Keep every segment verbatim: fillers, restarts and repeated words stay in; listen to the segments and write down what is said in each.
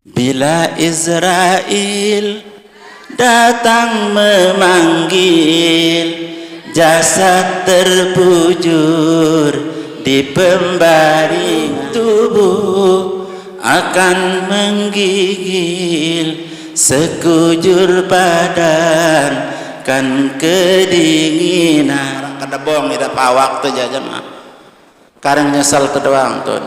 Bila Israel datang memanggil, jasad terbujur di pembaringan, tubuh akan menggigil, sekujur badan kan kedinginan. Orang kedebong kita pawak tu aja mah. Kareng nyesel tu doang tuh.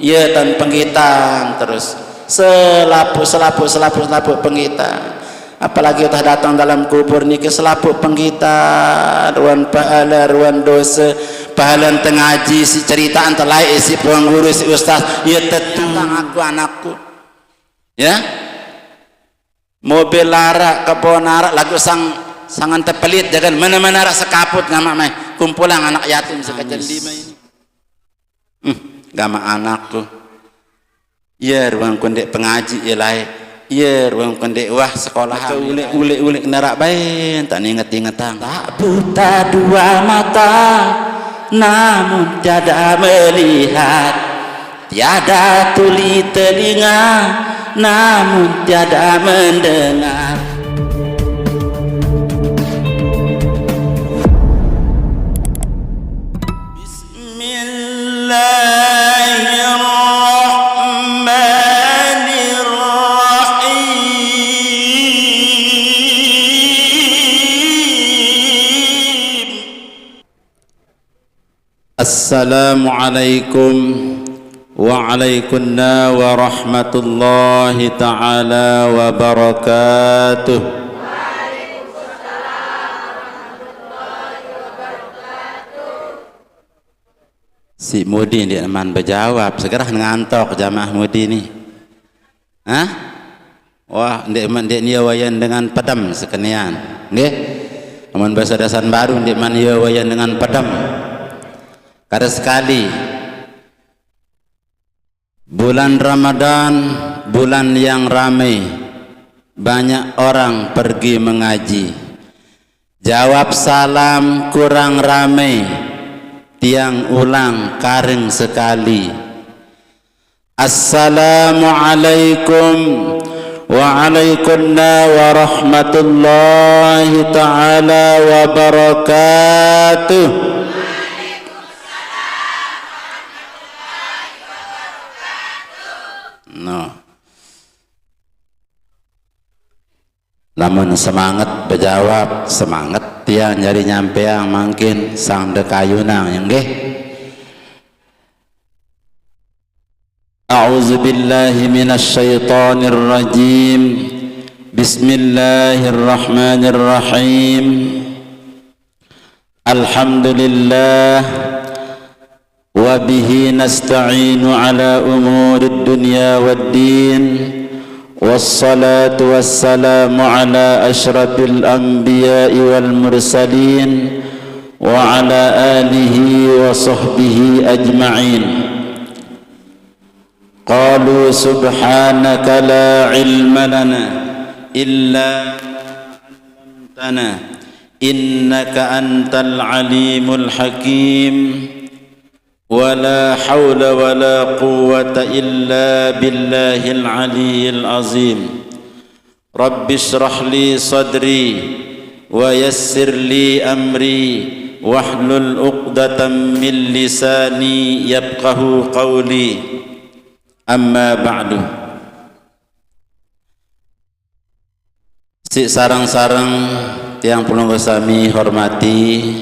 Iya, tan penggitan terus. Selapu, selapu, selapu, selapu penggitan. Apalagi udah datang dalam kubur niki, selapu penggitan, ruan pahala, ruan dosa, pahala tengaji, si cerita, entah lain, si puang guru, si ustaz, ya tetentang aku, anakku. Ya? Mobil lara, kebon lara, lagu sang, sangan tepelit, jangan mana-mana rak sekaput ngamak mai. Kumpulang anak yatim sekajen lima ini. Hmm, gama anakku. Iya, ruang kundek pengaji, iya lai. Iya, ruang kundek wah sekolah. Ulik-ulik, ulik nerak bain, tak inget-ingetang. Tak buta dua mata, namun tiada melihat. Tiada tuli telinga, namun tiada mendengar. Bismillahirrahmanirrahim. Assalamualaikum. Waalaikumsalam warahmatullahi taala wabarakatuh. Si Mudi ndik man bejawab, segera ngantok jamaah Mudi nih. Hah? Wah, ndik man, ndik nia wayan dengan pedem sekenian. Nggih. Amun bahasa dasan baru, ndik man nia wayan dengan pedem. Kada sekali. Bulan Ramadan, bulan yang ramai. Banyak orang pergi mengaji. Jawab salam kurang ramai. Tiang ulang karing sekali. Assalamualaikum. Waalaikumsalam warahmatullahi taala wabarakatuh. No. Lamun semangat bejawab, semangat tiang nyari nyampeang mangkin sang dekayunang, ya nggih. A'udzu billahi minasy syaithanir rajim. Bismillahirrahmanirrahim. Alhamdulillah. Wa bihi nasta'inu ala umurid dunya waddin. Wassalatu wassalamu ala asyrafil anbiya'i wal mursalin wa ala alihi wa sahbihi ajma'in. Qalu subhanaka la ilma lana illa ma 'allamtana innaka antal alimul hakim. Wa la haula wa la quwwata illa billahil aliyyil azim. Rabbi shrah li sadri wa yassir li amri wahlul uqdatam min lisani yafqahu qawli. Amma ba'du. Si sarang-sarang tiang pelungguh sami hormati,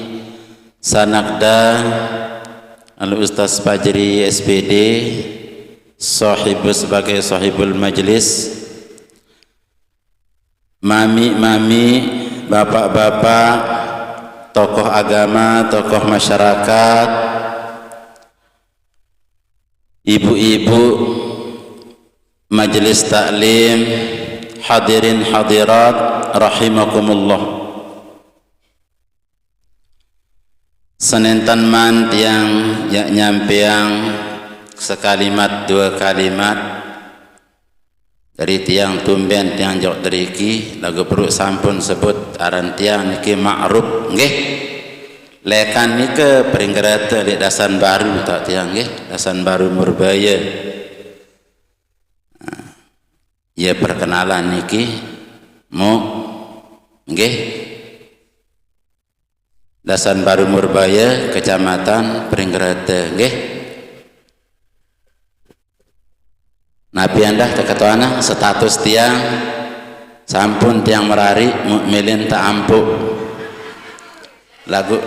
sanakda Al Ustaz Fajri S P D, sahibus sebagai sahibul majlis, mami-mami, bapak-bapak, tokoh agama, tokoh masyarakat, ibu-ibu, majelis taklim, hadirin hadirat rahimakumullah. Senentan man tiang ya nyampeang sekalimat dua kalimat dari tiang tumben tiang jok deriki lagu perut sampun sebut aran tiang niki Ma'ruf nggih. Lekan nika pringgerata lek dasan baru tak tiang nggih, dasan baru Murbaya. Ya, perkenalan niki, Mu, nggih. Dasan Baru Murbaya, Kecamatan Pringgerata, nggih. Napi endah teka toanang status tiang, sampun tiang merari, Mu, milin tak ampuk. Lagu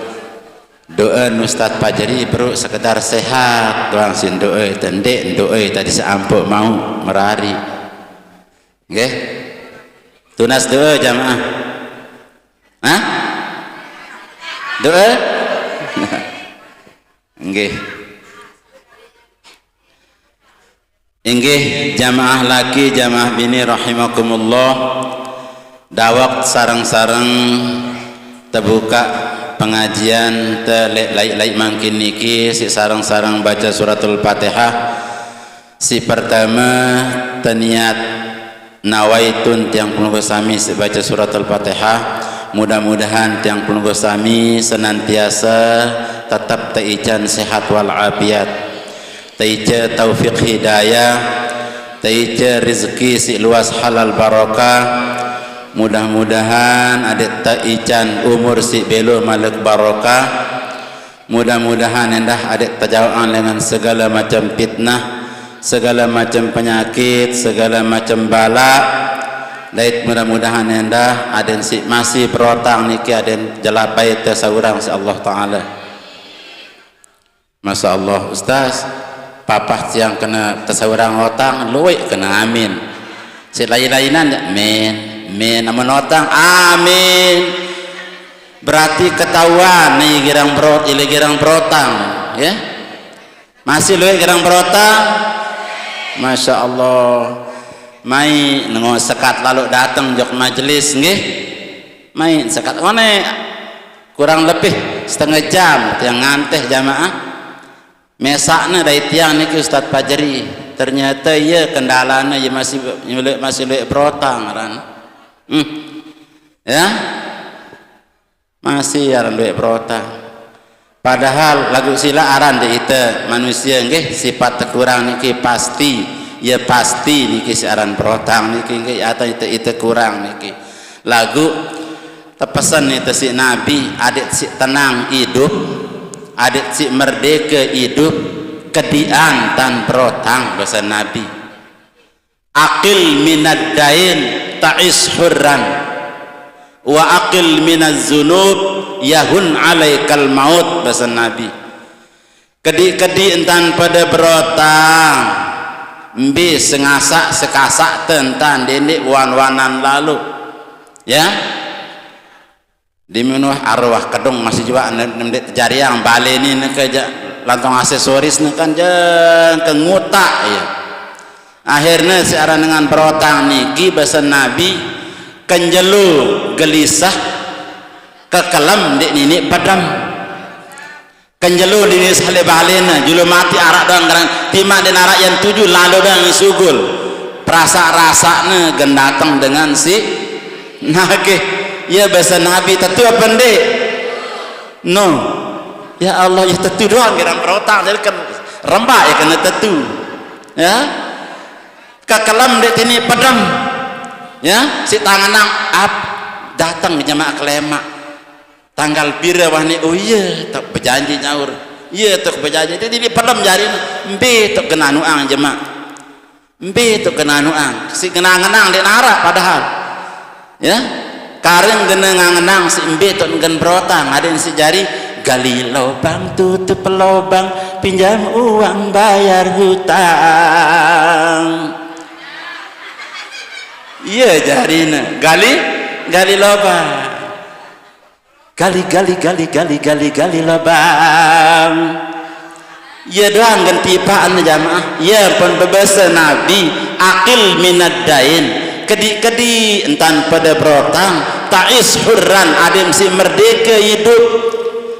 doa Ustaz Pajeri, bro, sekedar sehat doang sing doa, tendek doa tadi seampuk mau merari. Nggih. Tunas doa jamaah. Hah? Doa? Nggih. Inggih, jamaah laki, jamaah bini rahimakumullah. Dawek sareng-sareng tebuka pengajian te lai-lai mangkin niki, si sareng-sareng baca suratul Fatihah. Si pertama, teniat nawaitun tiang pelungguh sami si baca suratul Fatihah. Mudah-mudahan tiang pelungguh sami senantiasa tetap teican sehat wal afiat. Teica taufik hidayah, teica rezeki si luas halal barokah. Mudah-mudahan adik teican umur si belo malek barokah. Mudah-mudahan endah adik tejauhan dengan segala macam fitnah, segala macam penyakit, segala macam bala. Dait mudah-mudahan endah adik si masih berotang niki adik jelapai tesaurang si Allah Taala. Masya Allah, Ustaz. Papah tiang kena tesaurang otang, luik kena amin. Si lain-lainan, ya, min, min, amun otang, amin. Berarti ketahuan ni girang berot, ile girang berotang, ya. Masih luik girang berotang? Masya Allah. Mai nengo sekat lalu datang jok majelis, nggih. Mai sekat one kurang lebih setengah jam tiang nganteh jamaah. Mesakne dai tiang niki Ustaz Pajeri. Ternyata iya kendalane iya masih, masih luik berotang ran. Hmm. Ya. Masih aran luik berotang. Padahal lagu sila aran de ite manusia nggih sifat tekurang niki pasti. Ya pasti niki si aran berotang niki nggih atau ite, ite kurang niki. Lagu tepesen ite si Nabi, adik si tenang hidup, adik si merdeka hidup, kedian tan berotang, bahasa Nabi. Aqil minad dain ta'is hurran, wa aqil minaz zunub yahun alaikal maut, bahasa Nabi. Kedi-kedi entan pada berotang, mbe sengasak sekasak te entan dendik wan-wanan lalu. Ya. Di menuh arwah kedung masih juga nem-, nem dek tejariang bale ni neke ja, lantong aksesoris ne kan ja ke ngutak ya. Akhirnya si aran dengan berotang niki bahasa Nabi kenjelu gelisah kekelem dek nini pedem. Kenjelu dini sale balena, julu mati arak doang gerang, timak den arak yang tuju, lalu doang yang sugul. Perasa-rasakne gen dateng dengan si nagih. Ya bahasa Nabi, tetu apa ndik? No. Ya Allah, ya tetu doang gerang berotang, jadi kan rembak ya kena tetu. Ya. Kekelem dek tini pedem. Ya, si tangenang ap dateng jemaah kelemak. Tanggal pira wah ni? Oh iya, tok bejanji nyaur. Iya, tok bejanji. Jadi dia pedem jari ni. Mbe tok genanuang jemaah. Mbe tok genanuang. Si genang-genang dek narak padahal. Ya. Karing gena ngangenang si mbe tok ngen berotang. Ada si jari gali lobang, tutup lobang, pinjam uang, bayar hutang. Iya jarine. Gali, gali lobang. Gali, gali, gali, gali, gali, gali lobang. Iya doang gentipaan jamaah. Iya pun bebasa Nabi, aqil minad dain. Kedi-kedi entan pada berotang, ta'is hurran, adim si merdeka hidup.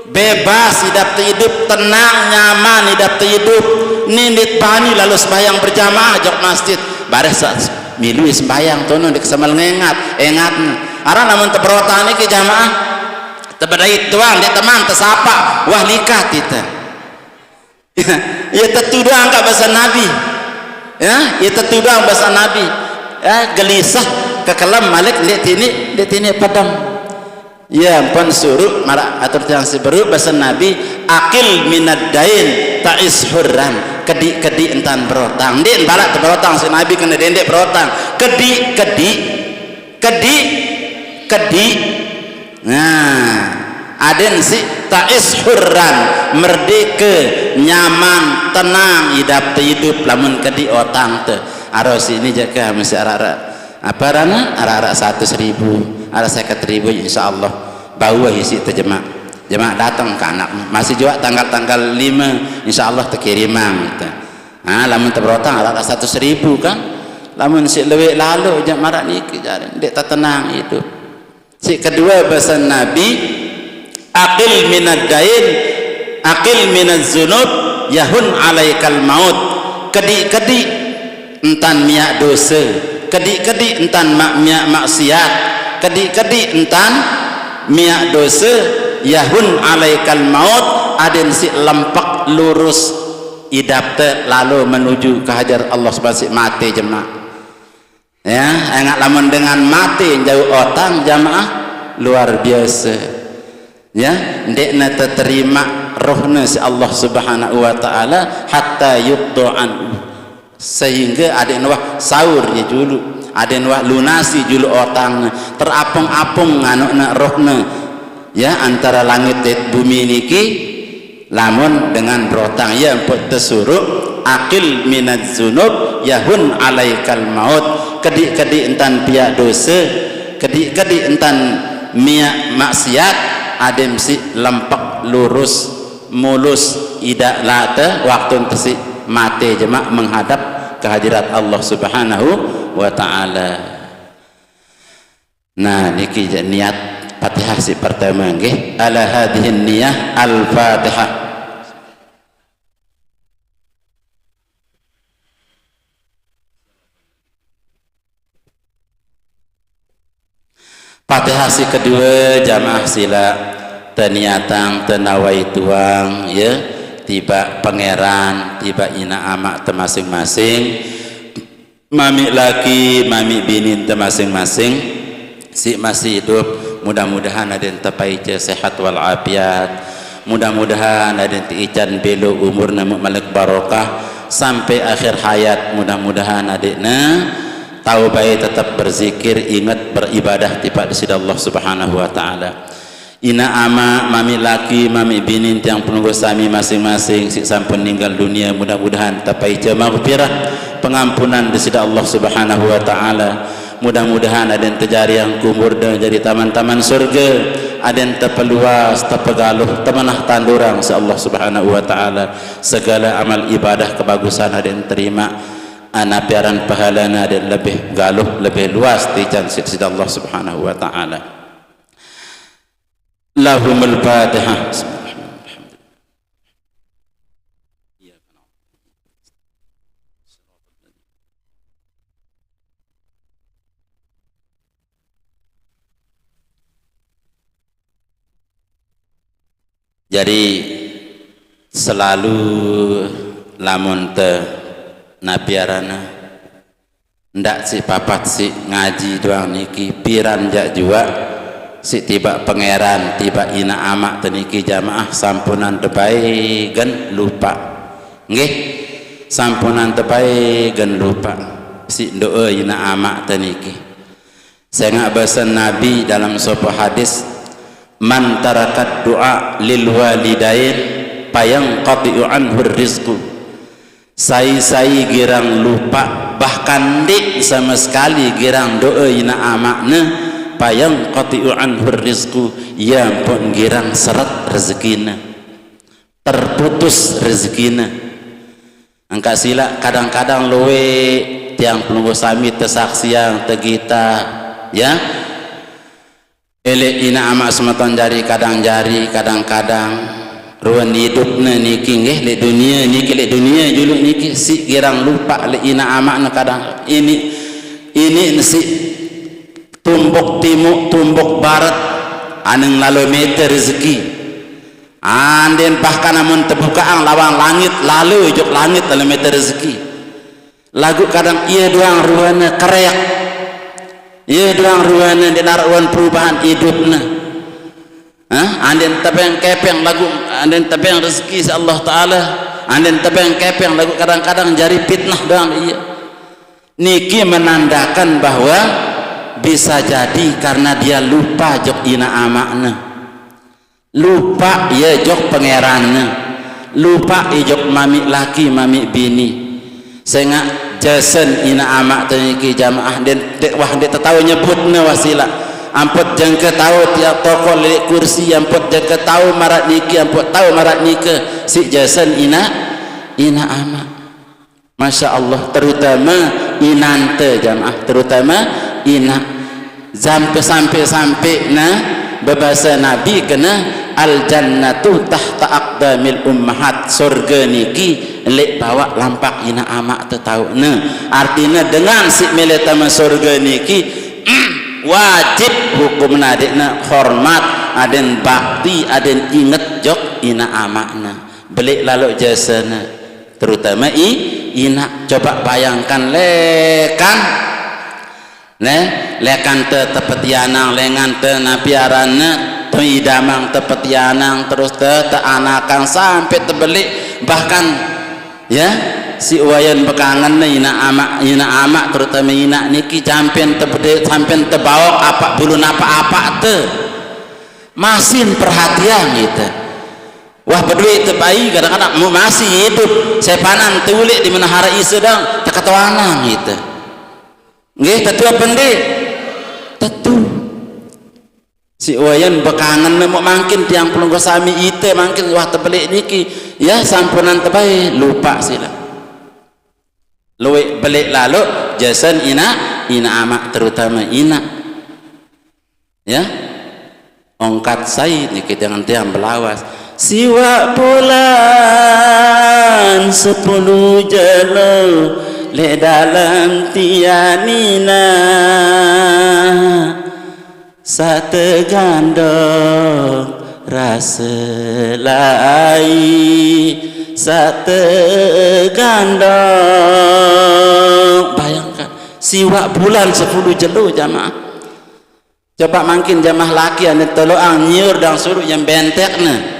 Bebas idap te hidup, tenang, nyaman idap te hidup. Nindit bani lalu sembahyang berjamaah jok masjid. Bareh sa-, milu sembahyang tono dek semal ngengat, engat. Aran lamun te berotang niki jamaah. Tebedait doang, dek teman tesapa, wah likat ite. Ya tetu doang kak bahasa Nabi. Ya, ya tetu doang bahasa Nabi. Ya, gelisah, kekelem malik, ndeq tiniq, ndeq tiniq pedem. Ya, ampun suruq maraq atur tiang siq beruq, base Nabi, "Aqil minad dain, ta'is hurran." Kediq-kediq entan berotang. Ndeq maraq teberotang siq Nabi, kene dendeq berotang. Kediq-kediq, kediq-kediq. Nah, aden siq ta'is hurran, merdeke, nyaman, tenang, idap te idup lamun kediq otang te. Aroq siq ni jaq ke mesti araq-araq. Apa aranne? Araq-araq seratus ribu, araq seket ribu, insyaallah. Bau isiq te jemaq. Jemaq dateng ke anak. Masih juaq tanggal-tanggal lime, insyaallah tekirimang gitu. Nah, lamun teberotang araq-araq seratus ribu kan. Lamun siq lueq lalo jaq maraq niki jari, ndeq tetenang idup. Siq kedue base Nabi, "Aqil minad dain, aqil minaz zunub, yahun alaikal maut." Kediq-kediq entan miaq dose, kediq-kediq entan maq-, miaq maksiat, kediq-kediq entan miaq dose, yahun alaikal maut, aden siq lempek lurus idap te lalo menuju ke hajar Allah subhanahu siq mate jemaq. Ya, engat lamun dengan mate jauq otang jamaah, luar biase. Ya, ndeqne teterimaq rohne siq Allah Subhanahu wa Ta'ala hatta yuqda anhu. Sehingge adeqne wah saur ie juluq, adeqne wah lunasi juluq otangne, terapung-apung anuqne rohne. Ya, antara langit dait bumi niki, lamun dengan berotang, ya, mpun tesuruq, "Aqil minaz zunub, yahun alaikal maut." Kediq-kediq entan piaq dose, kediq-kediq entan miaq maksiat, aden siq lempek lurus, mulus, idap late, waktun te siq mate jemaq menghadap ke hadirat Allah Subhanahu wa Ta'ala. Nah, niki jaq niat Fatihah siq pertame nggih. Ala hadhihin niyah, Al-Fatihah. Fatihah siq kedue, jamaah silaq teniatang, tenawaituang, ya, tibaq pangeran, tibaq inaq amaq te masing-masing. Mamiq laki, mamiq binin te masing-masing, siq masih idup, mudah-mudahan aden tepaice sehat wal afiat. Mudah-mudahan aden teican belo umurne muq malik barokah sampai akhir hayat. Mudah-mudahan adeqne tao bae tetep berzikir, inget beribadah tipaq Deside Allah Subhanahu wa Ta'ala. Inaq amaq, mamiq laki, mamiq binin tiang pelungguh sami masing-masing siq sampun ninggal dunie, mudah-mudahan tepaice maghfirah, pengampunan Deside Allah Subhanahu wa Ta'ala. Mudah-mudahan aden tejariang kuburne jari taman-taman surge, aden tepeluas, tepegaluh, temenah tandurang siq Allah Subhanahu wa Ta'ala. Segale amal ibadah kebagusan aden terimaq, napi aran pahalene aden lebih galuh, lebih luas teican siq Deside Allah Subhanahu wa Ta'ala. Lahumul Fatihah. Jari, selalu lamun te napi aranne, ndaq siq papat siq ngaji doang niki, piran jaq juaq siq tibaq pangeran, tibaq inaq amaq te niki jamaah sampunan te bae gen lupaq. Nggih, sampunan te bae gen lupaq siq ndoe inaq amaq te niki. Sengaq base Nabi dalam sopoq hadis, "Man tarakad du'a lil walidain fayanqati'u anhur rizqu." Sai-sai girang lupaq, bahkan ndeq sama sekali girang doe inaq amaqne, fayanqati'u anhur rizqu, ie ampun girang seret rezekine. Terputus rezekine. Engkaq silaq kadang-kadang lueq tiang pelungguh sami tesaksiang, tegitaq, ya. Eleq inaq amaq semeton jari kadang jari, kadang-kadang ruen idupne niki nggih leq dunie niki, leq dunie juluq niki siq girang lupaq leq inaq amaqne kadang. Ini, ini siq tumbuk timuq, tumbuk barat, aning lalo mete rezeki. Anden bahkan amun tebukaqang lawang langit, lalo ijuk langit lalo mete rezeki. Laguq kadang ie doang ruene kereq. Ye doang ruana ndeq naraq wan perubahan idupne. Hah? Andin tebeng kepeng laguq, andin tebeng rezeki siq Allah Taala, andin tebeng kepeng laguq kadang-kadang jari fitnah doang leq ie. Niki menandakan bahwa bisa jadi karena dia lupa jok inaq amaqne. Lupaq ie jok pangeranne, lupaq ie jok mamiq laki, mamiq bini. Sengaq jasen inaq amaqte niki jamaah, ndeq, ndeq, wah, ndeq tetao nyebutne wah silaq. Amput jangke tao tiap tokoq leq kursi, amput jangke tao maraq niki, amput tao maraq nike, siq jasen inaq, inaq amaq. Masya Allah, terutama inaqte jamaah, terutama inaq. Sampe-sampe-sampene bebase Nabi kene, "Al jannatu tahta aqdamil ummahat." Sorge niki leq bawaq lampaq inaq amaqte taoqne. Artine dengan siq mele tame sorge niki wajib hukumne adeqne hormat, adeqn bakti, adeqn inget jok inaq amaqne. Beleq laloq jasene. Terutama i-, inaq. Coba bayangkan lekan, ne, lekan te tepetianang, lengan te napi aranne, teidamang tepetianang, terus te, teanakang sampe tebeleq, bahkan, ya, siq wayen bekangenne inaq amaq, inaq amaq, terutama inaq niki sampe tebede-, sampe tebaoq apaq bulun apaq-apaq te. Masin perhatian ite. Wah, bedoe te bayi, kadang-kadang mu-, masih idup, sepanan te uleq di menahara ise dang, teketoanang ite. Nggih, tetu ape ndeq? Tetu. Siq wayen bekangen, muk mangkin tiang pelungguh sami ite mangkin, wah, tebeleq niki, ya, sampunan te bae, lupaq silaq. Lueq beleq laloq jasen inaq, inaq amaq, terutama inaq. Ya. Ongkat sai niki dengan tiang belawas. Siwaq bulan sepulu jelo leq dalem tianina. Saq tegandong rase lai, saq tegandong. Bayangkan, siwaq bulan sepulu jelo jamaah. Coba mangkin jamaah laki ane toloqang nyiur dang suruq nyem bentekne.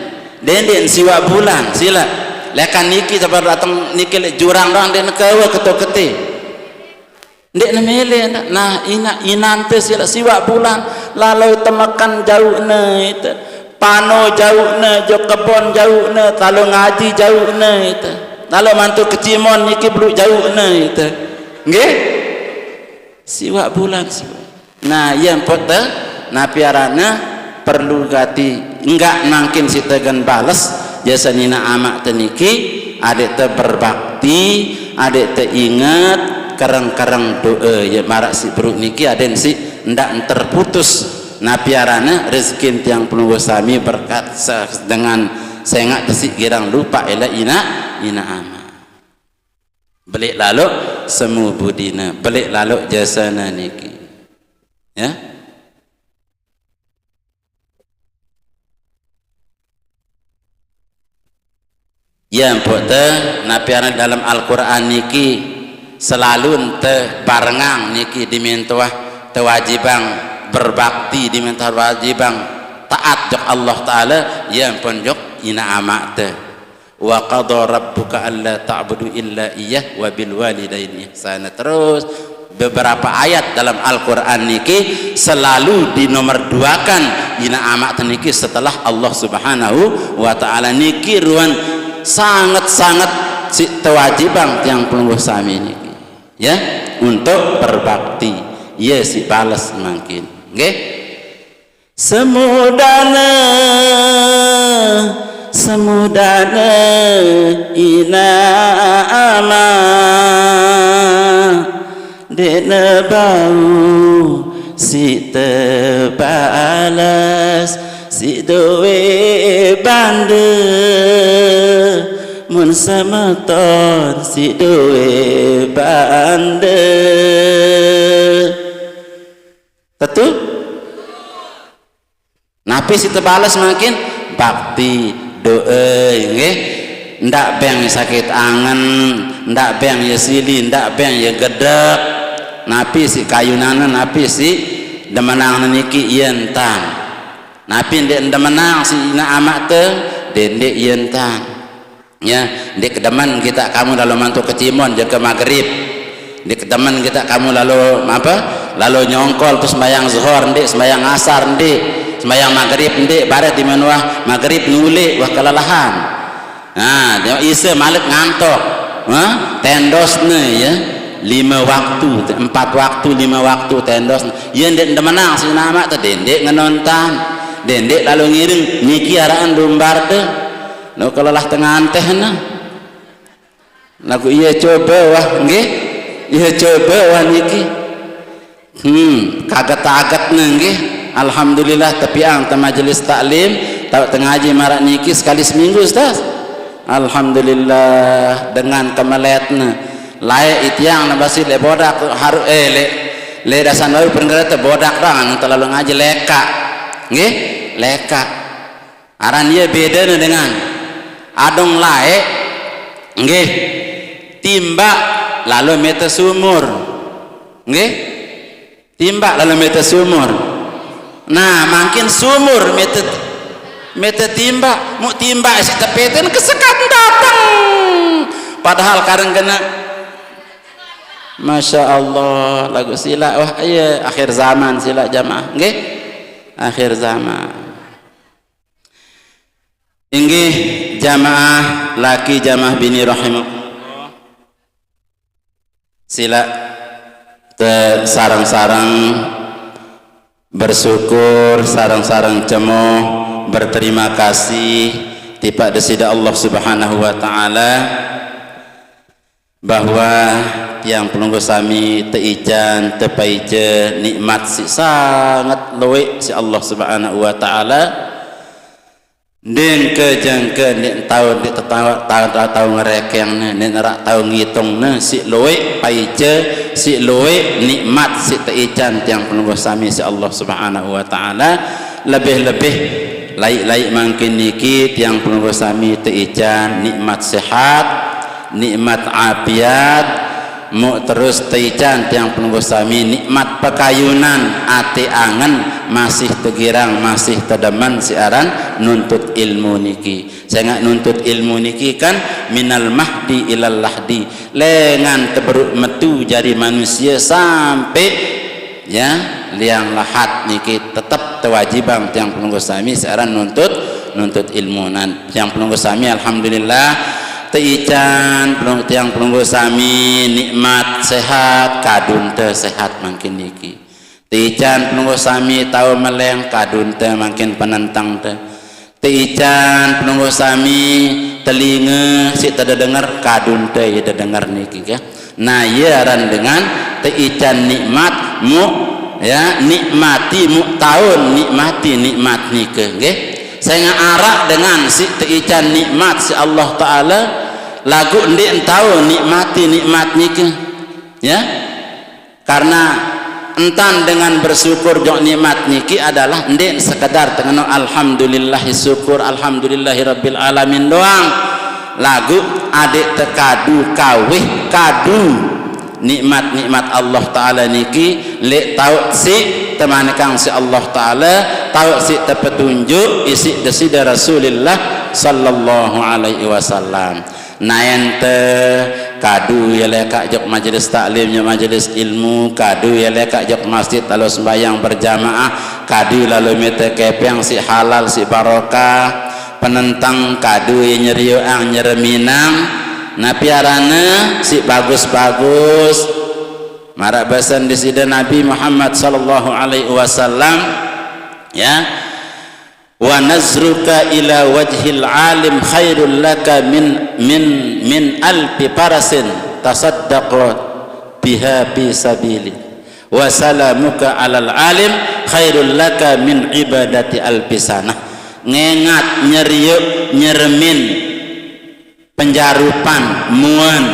Dendeqn siwaq bulan, silaq. Lekan niki coba dateng niki leq jurang doang ndeqne kewe keto kete. Ndeqne mele, ndeq. Nah, inaq, inaqte silaq siwaq bulan, lalo temekan jauqne ite. Pano jauqne, jok kebon jauqne, lalo ngaji jauqne ite. Lalo mantuk kecimon niki beluq jauqne ite. Nggih? Siwaq bulan, siwaq. Nah, ie mpok te, napi aranne perlu gati, enggak nangkin siq te gen bales, jasen inaq amaq te niki, adeq te berbakti, adeq te inget, kereng-kereng doe, ye maraq siq beruq niki adeqn siq ndaq terputus. Napi aranne rezekin tiang pelungguh sami berkat se-, dengan sengaq te siq girang lupaq eleq inaq, inaq amaq. Beleq laloq semu budine, beleq laloq jasene niki. Ya. Ya, mpok te, napi aran dalam Al-Qur'an niki selalu ente barengang niki dimintoah tewajibang berbakti, dimintoah wajibang taat jok Allah Taala, ya ampun jok inaq amaq te. "Wa qada rabbuka alla ta'budu illa iyyah wa bil walidaini ihsana." Terus beberapa ayat dalam Al-Qur'an niki selalu dinomor duakan inaq amaq te niki setelah Allah Subhanahu wa Ta'ala niki ruan sanget-sanget siq tewajibang tiang pelungguh sami niki. Ya, untuk berbakti. Ye siq bales mangkin. Nggih. Semudane, semudane inaq amaq, ndeqne bau siq tebales, siq dowe bande, mun semeton siq dowe bande. Tetu? Napi siq tebales mangkin? Bakti, doe, nggih. Ndaq beng sakit angen, ndaq beng ye sili, ndaq beng ye gedek. Napi sik kayunanne, napi sik demenangne niki, ie entan. Napi ndeq demenang sik inaq amaq te, ndeq, ndeq ie entan. Ya, ndeq kedemen kita kamu lalo mantuk kecimon jangke magrib. Ndeq kedemen kita kamu lalo, ape? Lalo nyongkol terus sembahyang zuhur ndeq, sembahyang asar ndeq, sembahyang magrib ndeq, bareh timaq wah magrib nuleq, wah kelelahan. Nah, dia ise malik ngantok. Hah? Tendosne, ya. Lime waktu, empat waktu, lime waktu tendosne. Ye ndeq demenang sik inaq amaq te, ndeq ngenontan. Ndeq lalo ngiring, niki araqan lumbar de. No kelelah tengah antehne. Laguq ie coba wah, nggih. Ie coba wah niki. Hmm, kaget-agetne nggih. Alhamdulillah tepiang te majelis taklim, tauq tengaji maraq niki sekali seminggu, Ustaz. Alhamdulillah dengan kemeletne. Laeq itiang nebasi leq bodak haru-, eh, leq, leq dasan wau penggerete bodak doang, anu te lalo ngaji lekaq. Nggih, lekaq. Aran ie bedene dengan adong laeq, nggih, timbaq lalo mete sumur. Nggih? Timbaq lalo mete sumur. Nah, mangkin sumur mete, mete timbaq, muq timbaq siq tepeten kesekat dateng. Padahal kareng kene. Masya Allah, laguq silaq, wah, iya, akhir zaman silaq jamaah. Nggih? Akhir zaman. Inggih jamaah laki, jamaah bini rahimakumullah. Silaq te sareng-sareng bersyukur, sareng-sareng cemoh, berterima kasih tipaq Deside Allah Subhanahu wa Ta'ala. Bahwa tiang pelungguh sami teican, tepaice nikmat siq sanget lueq siq Allah Subhanahu wa Ta'ala. Ndengke jengke ndeq tao, ndeq tetao, tao, tao, tao ngerekengne, ndeq neraq tao ngitungne siq lueq paice, siq lueq nikmat siq teican tiang pelungguh sami siq Allah Subhanahu wa Ta'ala. Lebih-lebih laik-laik mangkin niki tiang pelungguh sami teican nikmat sehat, nikmat afiat, muq terus teican tiang pelungguh sami nikmat pekayunan ate angen, masih tegirang, masih tedemen siq aran nuntut ilmu niki. Sengaq nuntut ilmu niki kan minal mahdi ilal lahdi, lengan teberuq metu jari manusie sampe, ya, liang lahat niki tetep tewajibang tiang pelungguh sami siq aran nuntut, nuntut ilmu. Nah, tiang pelungguh sami, alhamdulillah, teican pelung-, tiang pelungguh sami nikmat sehat, kadunte sehat mangkin niki. Teican pelungguh sami tao meleng, kadunte mangkin penentengte. Teican pelungguh sami telinge siq tededenger, kadunte ie dedenger niki, ya. Nah, ie aran dengan teican nikmat, muq, ya, nikmati, muq taun nikmati nikmat nike, nggih. Sengaq araq dengan siq teican nikmat siq Allah Ta'ala, laguq ndeq tao nikmati nikmat nike. Ya. Karena entan dengan bersyukur jok nikmat niki adalah ndeq sekedar tengeno alhamdulillah syukur, alhamdulillahi rabbil alamin doang. Laguq adeq tekadu kawih kadu nikmat-nikmat Allah Ta'ala niki leq tauq siq temanikang siq Allah Ta'ala, tauq siq tepetunjuk isiq Deside Rasulillah sallallahu alaihi wasallam. Naen te kadu ie lekaq jok majelis taklim, jok majelis ilmu, kadu ie lekaq jok masjid lalo sembahyang berjamaah, kadu lalo mete kepeng siq halal, siq barokah, penenteng kadu ie nyerioqang, nyereminang, napi aranne siq bagus-bagus. Maraq besen Deside Nabi Muhammad sallallahu alaihi wasallam, ya, "Wa nazruka ila wajhil alim khairul laka min, min, min alfi farasin tasaddaqu biha fi sabili. Wa salamuka alal alim khairul laka min ibadati alfi sanah." Ngengat, nyerioq, nyeremin penjarupan, muen,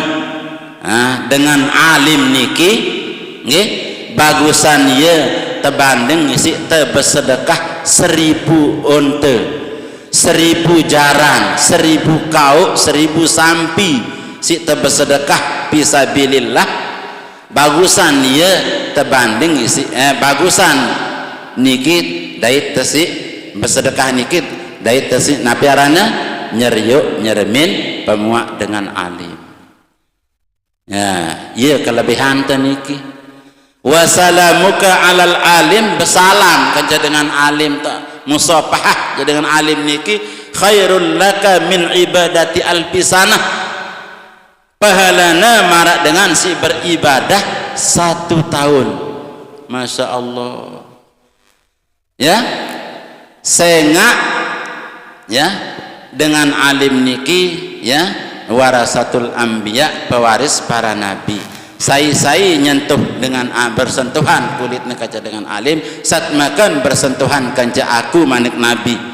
ah, dengan alim niki, nggih, bagusan ie tebanding isiq te besedekah seribu onte, seribu jaran, seribu kaoq, seribu sampi, siq te besedekah fisabilillah. Bagusan iye tebanding isi, eh, bagusan niki dait tesi, besedekah niki dait tesi, napi aranne? Nyeriuk nyeremin pemuak dengan alim. Ya, iye kelebihante niki. Wasalamuka alal alim, besalam kance dengan alim ta, musapahah kance dengan alim niki khairul laka min ibadati alfi sanah. Pahalane maraq dengan si beribadah satu tahun. Masya Allah. Ya. Sengaq, ya, dengan alim niki, ya, warasatul anbiya, pewaris para nabi. Sai-sai nyentuh dengan a-, bersentuhan kulitne kance dengan alim, satmeken bersentuhan kance aku, manik Nabi.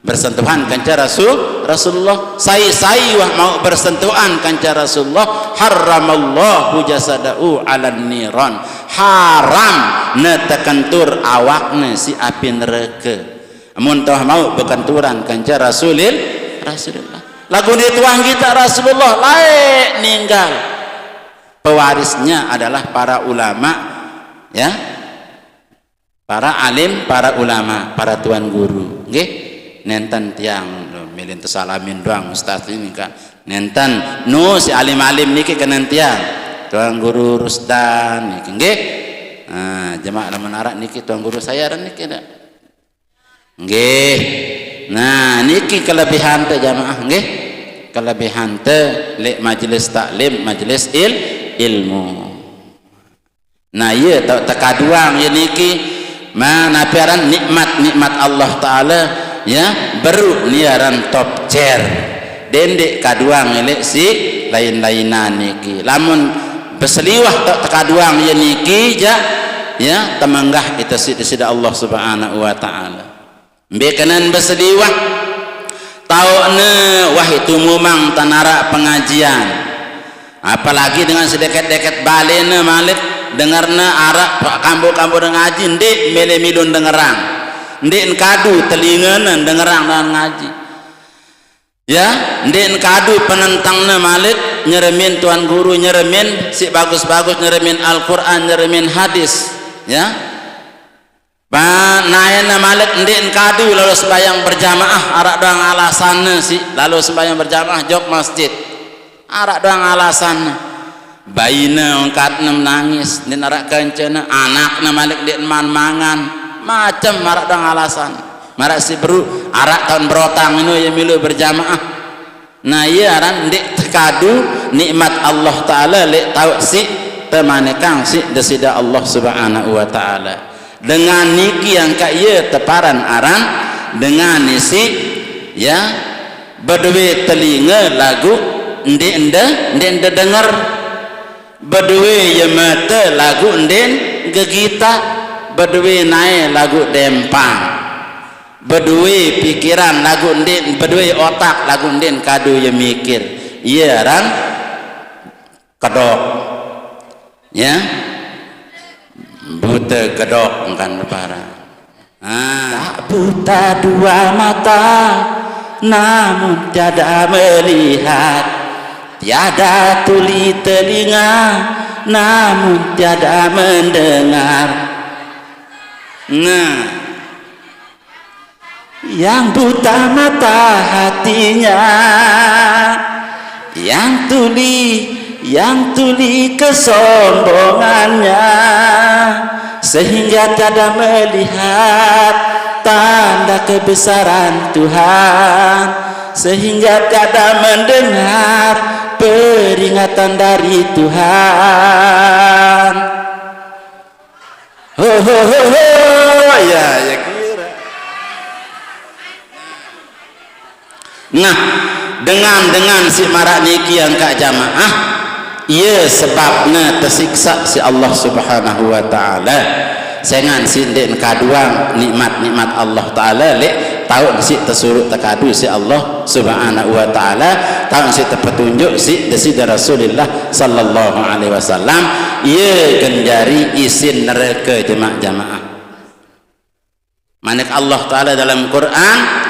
Bersentuhan kance Rasul, Rasulullah. Sai-sai wah mauq bersentuhan kance Rasulullah, harramallahu jasadahu 'alan niran. Haram ne tekentur awakne siq api nerake. Amun toh mauq bekenturan kance Rasulil-, Rasulullah. Laguq ndeq tuah gitaq Rasulullah, laeq ninggal. Pewarisnya adalah para ulama, ya. Para alim, para ulama, para tuan guru, nggih. Nenten tiang mele tesalamin doang ustaz ini kan. Nenten, nu si alim-alim niki kenen tiang. Tuan Guru Rusdan niki, nggih. Nah, jemaah lamun araq niki Tuan Guru saya niki ndak? Nggih. Nah, niki kelebihante jamaah, nggih. Kelebihante leq majelis taklim, majelis il-, ilmu. Nah, iye, tau tekaduang iye niki. Ma, napi aran nikmat-nikmat Allah Taala, ya, beruq ni aran top chair. Dendeq kaduang leq siq lain-lainan niki. Lamun beseliwah tau tekaduang iye niki, jaq, ya, temenggah ite siq Deside Allah Subhanahu wa Taala. Mbe kenen besediwah? Taoqne wah itu mumang tan araq pengajian. Apalagi dengan sedeket-deket balene malik, dengerne araq kambuq-kambuq ngaji, ndeq mele milu dengerang. Ndeq kadu telingene dengerang dengan ngaji. Ya, ndeq kadu penentangne malik, nyeremin tuan guru, nyeremin siq bagus-bagus, nyeremin Al-Qur'an, nyeremin hadis. Ya. Ba-, naene malik ndeq kadu lalo sembahyang berjamaah, araq doang alasanne siq lalo sembahyang berjamaah jok masjid. Araq doang alasanne. Baine ongkatne menangis, ndeq araq kencene, anakne malik ndeq man mangan. Macem araq doang alasan. Maraq siq beruq, araq taun berotang ino ye milu berjamaah. Nah, iye aran ndeq tekadu nikmat Allah Taala leq taoq siq temanikang siq Deside Allah Subhanahu wa Taala. Dengan niki angkaq iye teparan aran dengan isiq, ya, bedowe telinge laguq ndeq nde, ndeq nde denger. Bedowe ye mete laguq ndeq gegitaq. Bedowe nae laguq dempang. Bedowe pikiran laguq ndeq, bedowe otak laguq ndeq kadu ye mikir. Iye aran kedok. Ya. Bute kedok engkan para. Ah. Tak buta dua mata, namun tiada melihat. Tiada tuli telinga, namun tiada mendengar. Nah. Yang buta mata hatinya, yang tuli, yang tuli kesombongannya, sehingga tiada melihat tanda kebesaran Tuhan, sehingga tiada mendengar peringatan dari Tuhan. Ho, ho, ho, ho. Ya, ya kira. Nah, dengan, dengan siq maraq niki angkaq jamaah, iye sebabne tesiksaq siq Allah Subhanahu wa Taala. Sengan siq ndeq nekaduang nikmat-nikmat Allah Taala leq taoq siq tesuruq tekadu siq Allah Subhanahu wa Taala, taoq siq tepetunjuk siq Deside Rasulillah sallallahu alaihi wasallam, iye gen jari isin nerake jemaq-jamaah. Manik Allah Taala dalam Quran,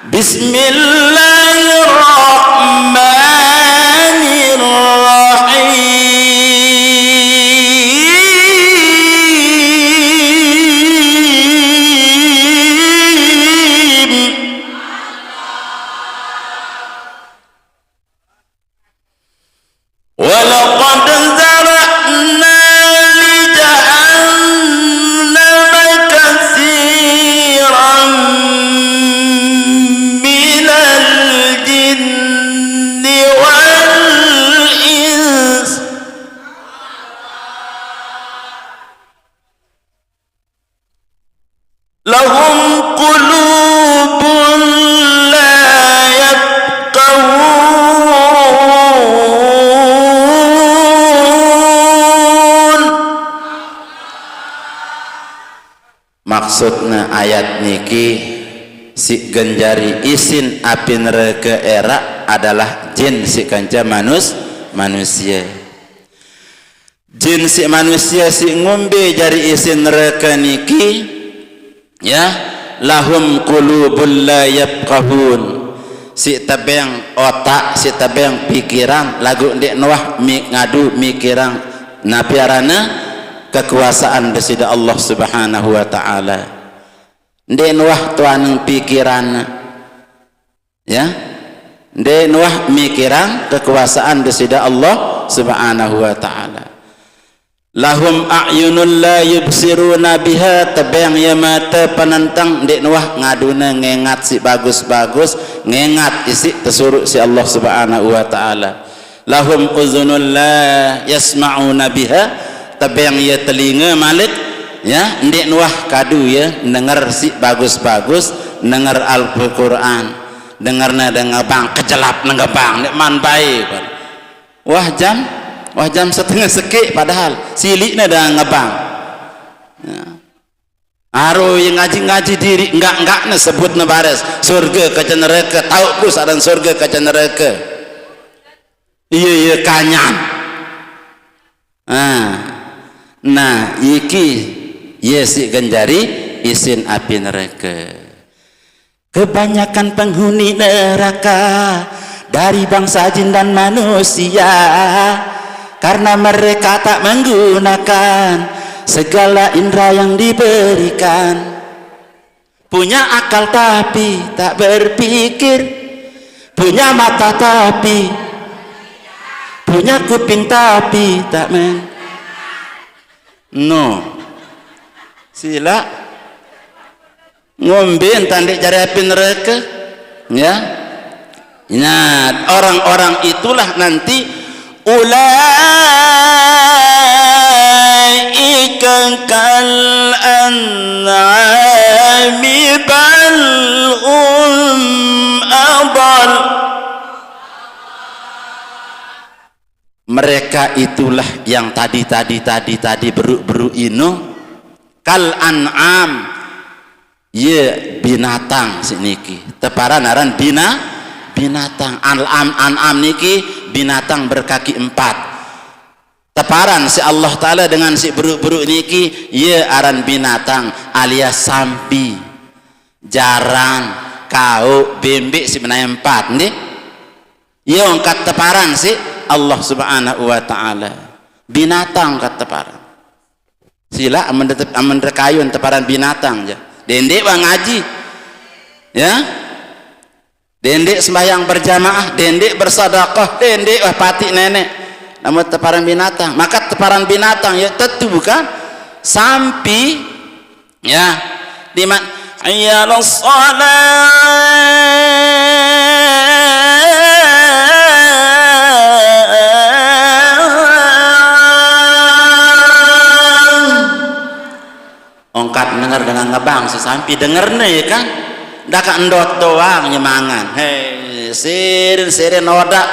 Bismillahirrahmanirrahim. لهم قلوب لا يفقهون. Maksudna ayat niki, sik gen jari isin api neraka éra adalah jin sik kanca manus-, manusia. Jin sik manusia sik ngumbe jari isin neraka niki, ya, lahum qulubul la yafqahun. Sik tebeng otak, sik tebeng pikiran, laguq ndeq nuah mi-, ngadu mikiran napi aranne kekuasaan Deside Allah Subhanahu wa Ta'ala. Ndeq nuah tuaneng pikiranne. Ya. Ndeq nuah mikirang kekuasaan Deside Allah Subhanahu wa Ta'ala. Lahum a'yunun la yubsiruna biha, tebeng ye mate penenteng, ndeq nuah ngadune ngengat siq bagus-bagus, ngengat isiq tesuruq siq Allah Subhanahu wa Ta'ala. Lahum uzunul la yasma'una biha, tebeng ye telinge malik, ya, ndeq nuah kadu ye nenger siq bagus-bagus, nenger Al-Qur'an, dengerne dengan ngebang, kejelap ngebang, ndeqman bae. Wah jam, wah jam setengah sekeq padahal siliqne dengan ngebang. Ya. Aro ye ngaji-ngaji diriq, enggaq-enggaqne sebutne baris, surge kance nerake, tauq ku saq aran surge kance nerake. Iye, iye, kanyan. Ah. Nah, iki ye siq gen jari isin api nerake. Kebanyakan penghuni neraka dari bangsa jin dan manusia, karena mereka tak menggunakan segala indera yang diberikan. Punya akal tapi tak berpikir, punya mata tapi, punya kuping tapi tak men-, no. Silaq. Ngombe entan ndeq jari api nerake. Ya. Nah, orang-orang itulah nanti, ulaika kal an'ami bal hum adal. Mereka itulah yang tadi, tadi, tadi, tadi beruk-beruk ino, kal an'am, ye binatang siq niki. Teparan aran bina-, binatang. An'am, an'am niki binatang berkaki empat. Teparan siq Allah Ta'ala dengan siq beruk-beruk niki, ye aran binatang alias sampi, jaran, kaoq, bembeq siq benae empat, nggih. Ye ongkat teparan siq Allah Subhanahu wa Ta'ala. Binatang ongkat teparan. Silaq amen de-, amen de kayun teparan binatang, ja. Dendeq wah ngaji. Ya. Dendeq sembahyang berjamaah, dendeq bersedekah, dendeq wah patiq neneq. Lamun teparan binatang, maka teparan binatang, ya, tetu bukan? Sampi, ya. Diman, hayya 'alas shalah. Ongkat denger dengan ngebang sesampi dengerne, ya kan? Dakaq ndot doang nyemangan. Hei, sirin, sirin odaq.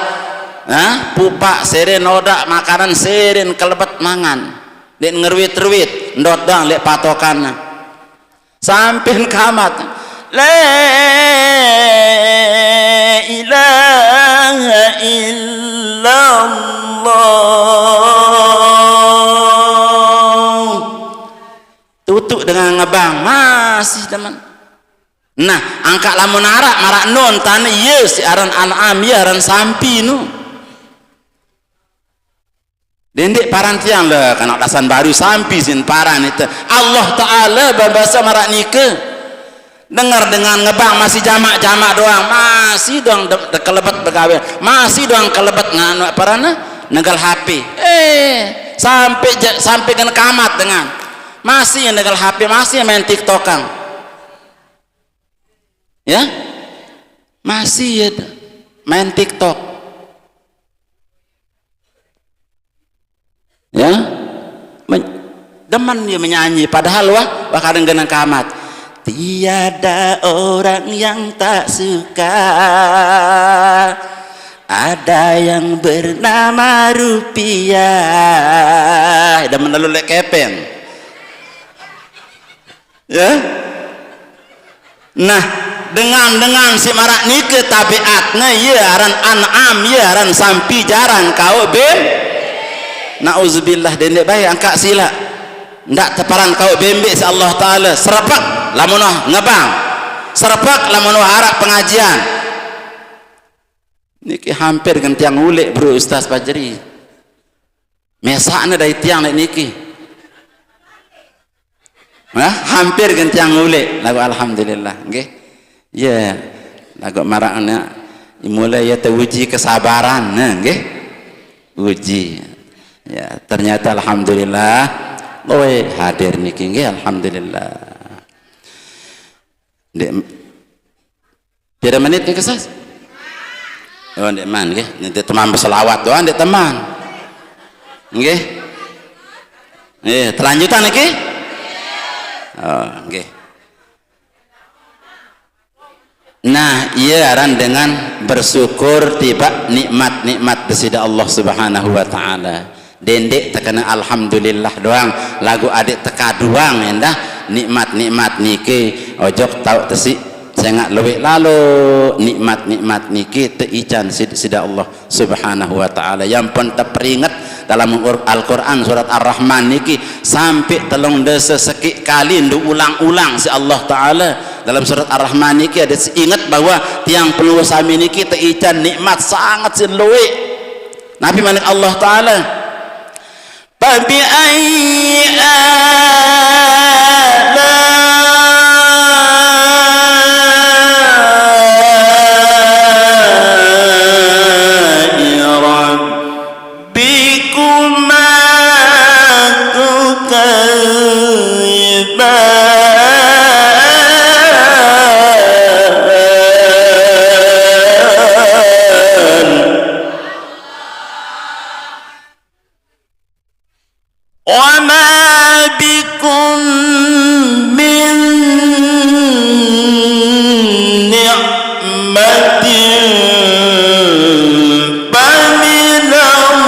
Hah? Pupaq, sirin odaq, makanan sirin kelebet mangan. Ndeq ngeruit-ruit, ndot doang leq patokanne. Sampean kamat. La ilaha illallah. Tutuq dengan ngebang, masih demen. Nah, angkaq lamun araq maraq nun tane, ye siq aran an'am, ye aran sampi nu. Dendeq paran tiang le, kanak dasan baru sampi sin paran ite. Allah Ta'ala babase maraq nike. Denger dengan ngebang masih jamaq-jamaq doang, masih doang de-, de-, kelebet begawe, masih doang kelebet nganu paranne, negel H P. Eh, sampai je-, sampai kena kamat dengan. Masih negel H P, masih main TikTokan. Ya? Masih ye main TikTok. Ya? Men-, demen ye menyanyi, padahal wah, wah kadang genang kamat. Tiada orang yang tak suka. Ada yang bernama rupiah. Dah menalu lek kepeng. Ya. Nah, dengan, dengan si marak nike tabiatna, ya aran an'am, ya aran sampi, jaran kau bem. Nauzubillah, dendek baik angkat sila. Ndak teparan kau bembek si Allah Ta'ala. Serepek lamun wah ngebang. Serepek lamun wah arak pengajian. Niki hampir gentiang ulek, bro, Ustaz Fajri. Mesakna dari tiang lek niki. Nah, hampir gentiang ulek. Lagu alhamdulillah, nggih. Ya, lagu marakna mulai ya teruji kesabaran, nah, nggih. Uji. Ya, ternyata alhamdulillah. Loe hadir niki, nggih, alhamdulillah. Dek, pira menit niki, Sas? Oh, ndeqman nggih. Niki teman berselawat doang, ndeq teman. Nggih. Nggih, telanjutan niki? Oh, nggih. Nah, iya aran dengan bersyukur tiba nikmat-nikmat Desida Allah Subhanahu wa Ta'ala. Dendeq tekena alhamdulillah doang, laguq adeq tekaduang endah nikmat-nikmat niki, ojok tauq tesiq sengaq lueq lalo nikmat-nikmat niki teican sid-, side Allah Subhanahu wa Ta'ala. Yang pun teperinget dalam Ur-, Al-Quran surat Ar-Rahman niki sampai telung dasa sekiq kali ndu ulang-ulang siq Allah Ta'ala. Dalam surat Ar-Rahman niki ada seinget bahwa tiang pelungguh sami niki teican nikmat sanget siq lueq. Napi manik Allah Ta'ala? Fabiayyi ala'i rabbikuma tukadziban? Wa ma bikum min ni'matin faminallah.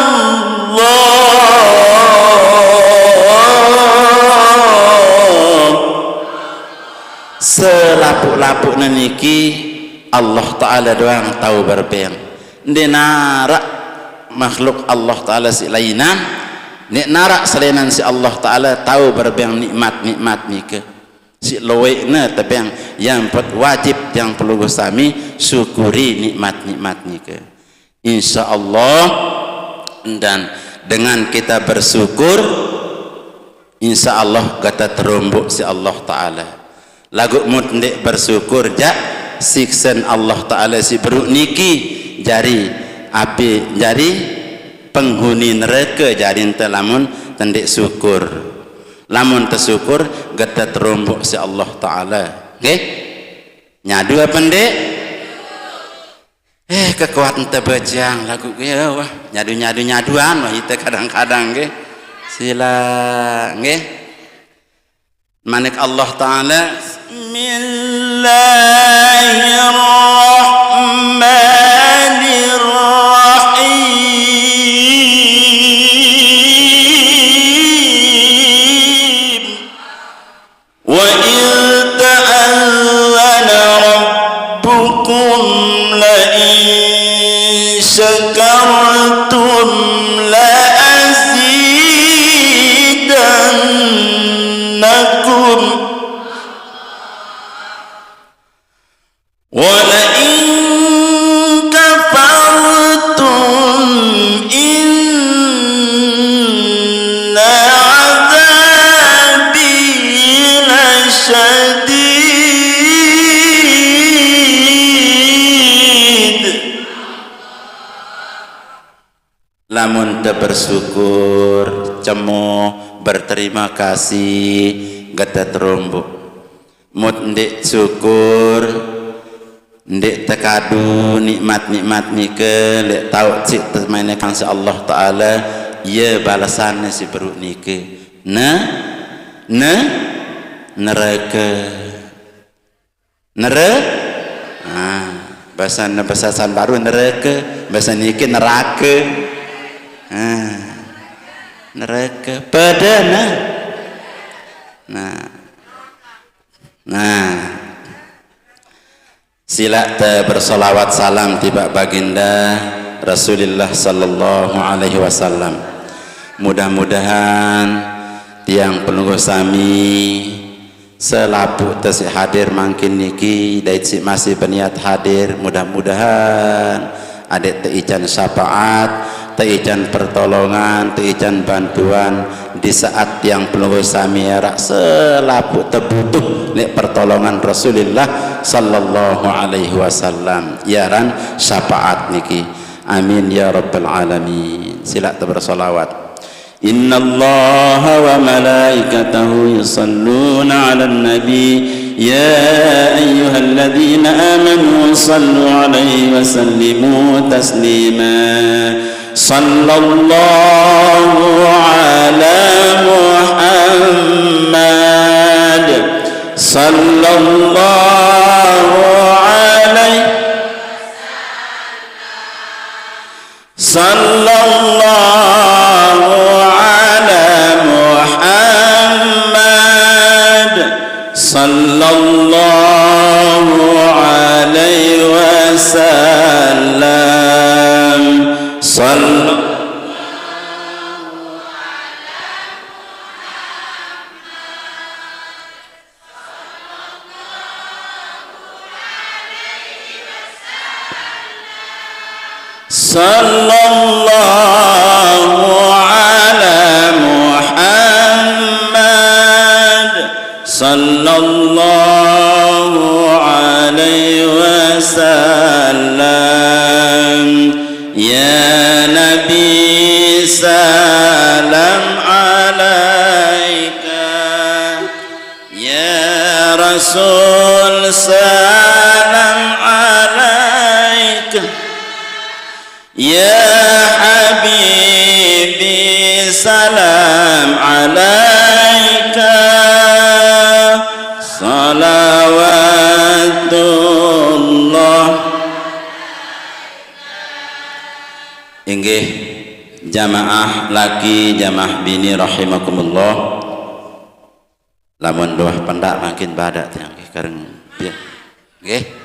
Selapuq-lapuqne niki Allah Ta'ala doang tao berebeng. Ndeq naraq makhluk Allah Ta'ala siq lainan, ndeq naraq selainan siq Allah Ta'ala tao berebeng nikmat-nikmat nike. Siq lueqne tebeng, yang pet-, wajib tiang pelungguh sami syukuri nikmat-nikmat nike. Insya Allah, dan dengan kita bersyukur, insya Allah gata teromboq siq Allah Ta'ala. Laguq mut ndeq bersyukur jaq, siksen Allah Ta'ala siq beruq niki jari api, jari penghuni nerake jari ente lamun tendeq syukur. Lamun tesyukur, gata teromboq siq Allah Ta'ala. Nggih? Nyadu apa ndeq? Eh, kekuatan tebejang laguq, ya, wah, nyadu-nyadu nyaduan, wah, ite kadang-kadang, nggih. Sila, nggih. Manik Allah Ta'ala, Bismillahirrahmanirrahim. Wa idh ta'adhdhana rabbukum la in syakartum la azidannakum. Wa la in kafartum inna adzabi lasyadid. Lamun te bersyukur, cemoh, berterima kasih, gata teromboq. Mut ndeq syukur, ndeq tekadu nikmat-nikmat nike, leq tauq siq temainekan siq Allah Ta'ala, ie balesanne siq beruq nike. Ne, ne, nerake. Nere-, nah, bahasa, bahasa San baru neraka, bahasa niki neraka. Nah, neraka. Pada nah. Nah. Nah. Sila te bersolawat salam tiba baginda Rasulillah sallallahu alaihi wasallam. Mudah-mudahan tiang pelungguh sami selapuq te siq hadir mangkin niki, dait siq masih beniat hadir, mudah-mudahan adeq teican syafaat, teican pertolongan, teican bantuan di saat tiang pelungguh sami araq selapuq tebutuh leq pertolongan Rasulillah sallallahu alaihi wasallam. Iaran syafaat niki. Amin ya rabbal alamin. Silaq te bersolawat. Innallaha wa malaikatahu yusalluna 'alan nabi, ya ayyuhalladzina amanu sallu 'alaihi wa sallimu taslima. Sallallahu 'ala Muhammad. Sallallahu 'alaihi Sallallahu 'ala Muhammad. Sallallahu 'alaihi wasallam. Sall- Sallallahu 'ala Muhammad. Sallallahu 'alaihi wasallam. Ya Nabi, salam 'alaika. Ya Rasul, salam 'alaika. Ya Habibi, salam 'alaika. Salawatullah. Inggih, jamaah laki, jamaah bini rahimakumullah. Lamun luah pendak mangkin badaq tiang nggih, kareng piye? Nggih.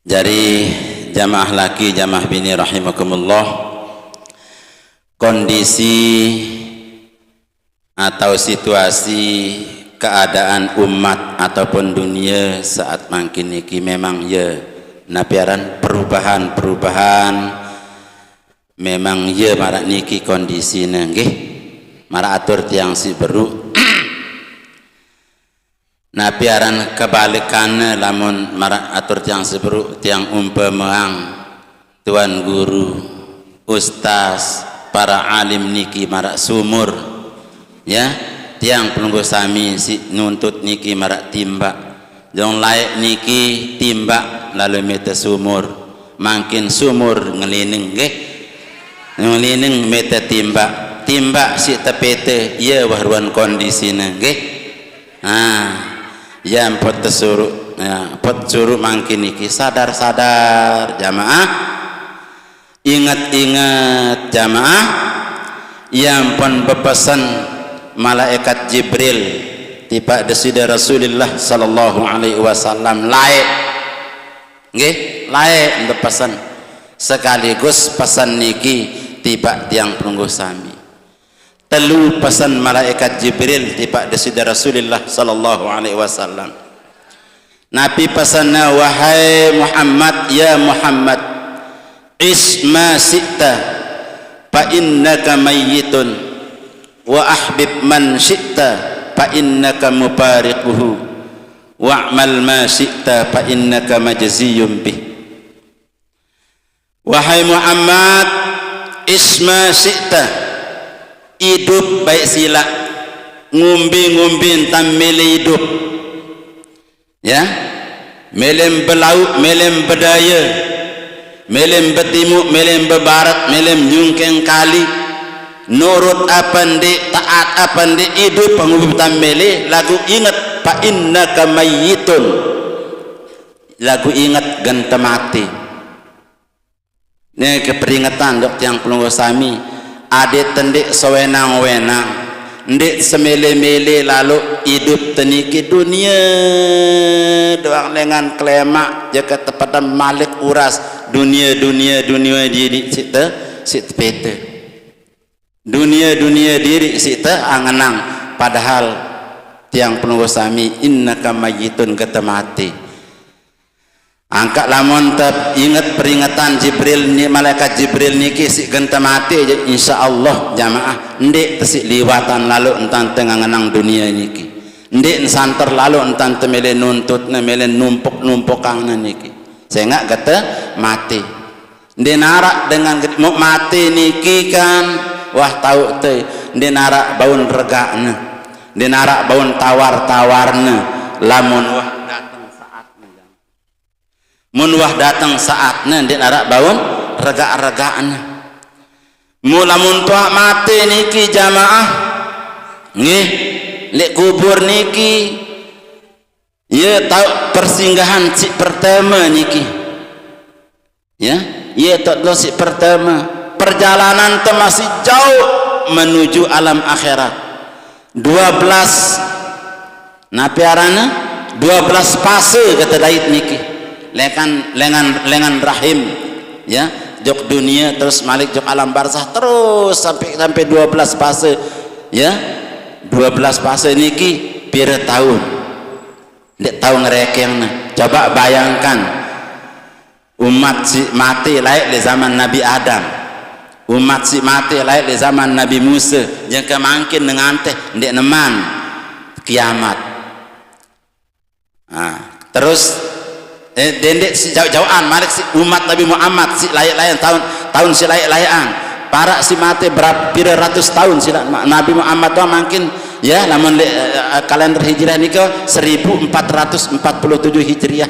Jari jamaah laki, jamaah bini rahimakumullah, kondisi atau situasi keadaan umat ataupun dunia saat mangkin niki memang ye napi aran perubahan-perubahan, memang ye maraq niki kondisine nggih. Maraq atur tiang siq beruq, napi aran kebalikanne lamun maraq atur tiang siq beruq, tiang umpameang Tuan Guru, Ustaz, para alim niki maraq sumur. Ya, tiang pelungguh sami siq nuntut niki maraq timbaq. Jong laeq niki timbaq lalo mete sumur. Mangkin sumur ngelining nggih. Ngelining mete timbaq. Timbaq siq tepete, ye wah ruen kondisine nggih. Nah, ya mpot tesuruq, ya, mpot suruq mangkin niki sadar-sadar jamaah. Inget-inget jamaah, ya mpon bepesen malaikat Jibril tipaq Deside Rasulillah sallallahu alaihi wasallam laeq. Nggih, laeq bepesen. Sekaligus pesen niki tipaq tiang pelungguh sami. Telu pesen malaikat Jibril tipaq Deside Rasulillah sallallahu alaihi wasallam. Napi pesenna, "Wahai Muhammad, ya Muhammad, ish ma syi'ta fa innaka mayyitun, wa ahbib man syi'ta fa innaka mufariquhu, wa'mal ma syi'ta fa innaka majziyun bih." Wahai Muhammad, ish ma syi'ta, idup baik silaq, ngumbi-ngumbi entan mele idup. Ya, mele belauq, mele bedaye. Mele mbe timu, mele mbe barat, mele nyungkeng kali. Nurut apa ndeq, taat apa ndeq, idup pengurutan mele, laguq inget, fa innaka mayyitun. Laguq inget, gen te mate. Nike peringetan jok tiang pelungguh sami, adeq te ndeq sewenang-wenang, ndeq semele-mele lalo idup te niki dunie doang lengan kelemaq, jeke tepedem malik uras, dunie, dunie, dunie diriq siq te, siq tepete. Dunie, dunie diriq siq te angenang, padahal tiang pelungguh sami, innaka mayyitun, gete mate. Angkaq lamun te inget peringetan Jibril ni, malaikat Jibril niki siq gen te mate, insyaallah jamaah, ndeq te siq liwatan lalo entan te ngangenang dunie niki. Ndeq nsanter lalo entan te mele nuntutne, mele numpuk-numpukang ne niki. Sengaq gete mate. Ndeq naraq dengan ged-, muq mate niki kan, wah, tauq te, ndeq naraq baun regaqne. Ndeq naraq baun tawar-tawarne. Lamun wah dateng saatne. Mun wah dateng saatne, ndeq naraq baun regaq-regaqne. Mu lamun tuaq mate niki jamaah, nggih, leq kubur niki, ye tauq persinggahan siq perteme niki. Ya, ye tauq siq perteme. Perjalanan te masih jauh menuju alam akhirat. Dua belas, napi aranne? Dua belas fase kete dait niki. Lengan, lengan, lengan rahim, ya, jok dunie, terus malik jok alam barzah, terus sampai, sampai dua belas fase, ya. Dua belas fase niki pire taun? Ndeq tau ngerekengne. Coba bayangkan, umat siq mate laeq leq zaman Nabi Adam. Umat siq mate laeq leq zaman Nabi Muse, jangke mangkin ne nganteh, ndeq neman kiamat. Nah, terus, eh, dendeq siq jauq-jauqan, malik siq umat Nabi Muhammad siq laeq-laeqan, taun, taun siq laeq-laeqan. Paraq siq mate berap-, pire ratus taun silaq ma-, Nabi Muhammad doang mangkin, ya, lamun leq, eh, kalender Hijriah nike seribu empat ratus empat puluh tujuh Hijriah.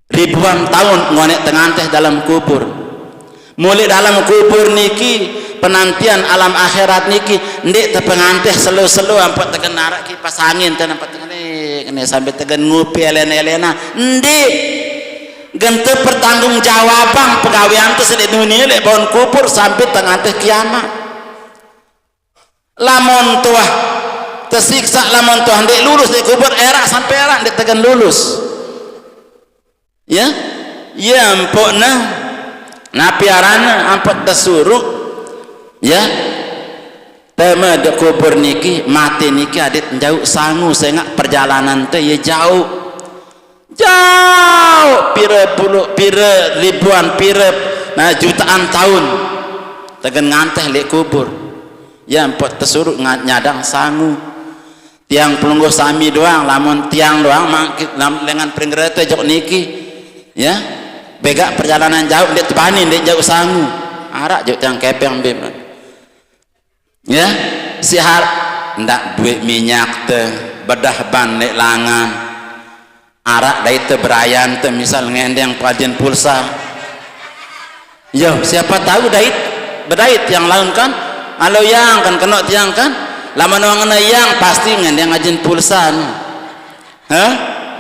Ribuan taun ngoneq tenganteh dalem kubur. Mule dalem kubur niki, penantian alam akhirat niki, ndeq tepenganteh selo-selo, ampoq tegen araq kipas angin, ten ampoq tegen, eh, ngene sambil tegen ngupi elen-elena. Ndeq. Gen te pertanggungjawabang pegaweante seleq dunie, leq baun kubur sampai tenganteh kiamat. Lamun tuah tesiksa, lamun tuah ndeq lulus leq kubur, eraq sampai eraq ndeq tegen lulus. Ya, ye ampoqne, napi aranne, ampoq tesuruq, ya, teme de kubur niki, mate niki adeq jauq sangu, sengaq perjalanan te ye jauq. Jauq pire puluh, pire ribuan, pire, nah, jutaan taun. Tegen nganteh leq kubur. Ya, ampoq tesuruq nga-, nyadang sangu. Tiang pelungguh sami doang, lamun tiang doang mangkit lam-, lengan pringgerete jok niki. Ya. Begaq perjalanan jauq ndeq tebani, ndeq jauq sangu. Araq jok tiang kepeng bim. Ya. Siq araq ndaq duit minyak te, bedah ban leq langan. Araq dait te berayan te misal ngendeng pajin pulsa. Yo, siapa tahu dait, bedait tiang laun kan? Alo yang kan kenoq tiang kan? Lamun wong ngene yang pasti ngendeng ajin pulsa ne. Heh?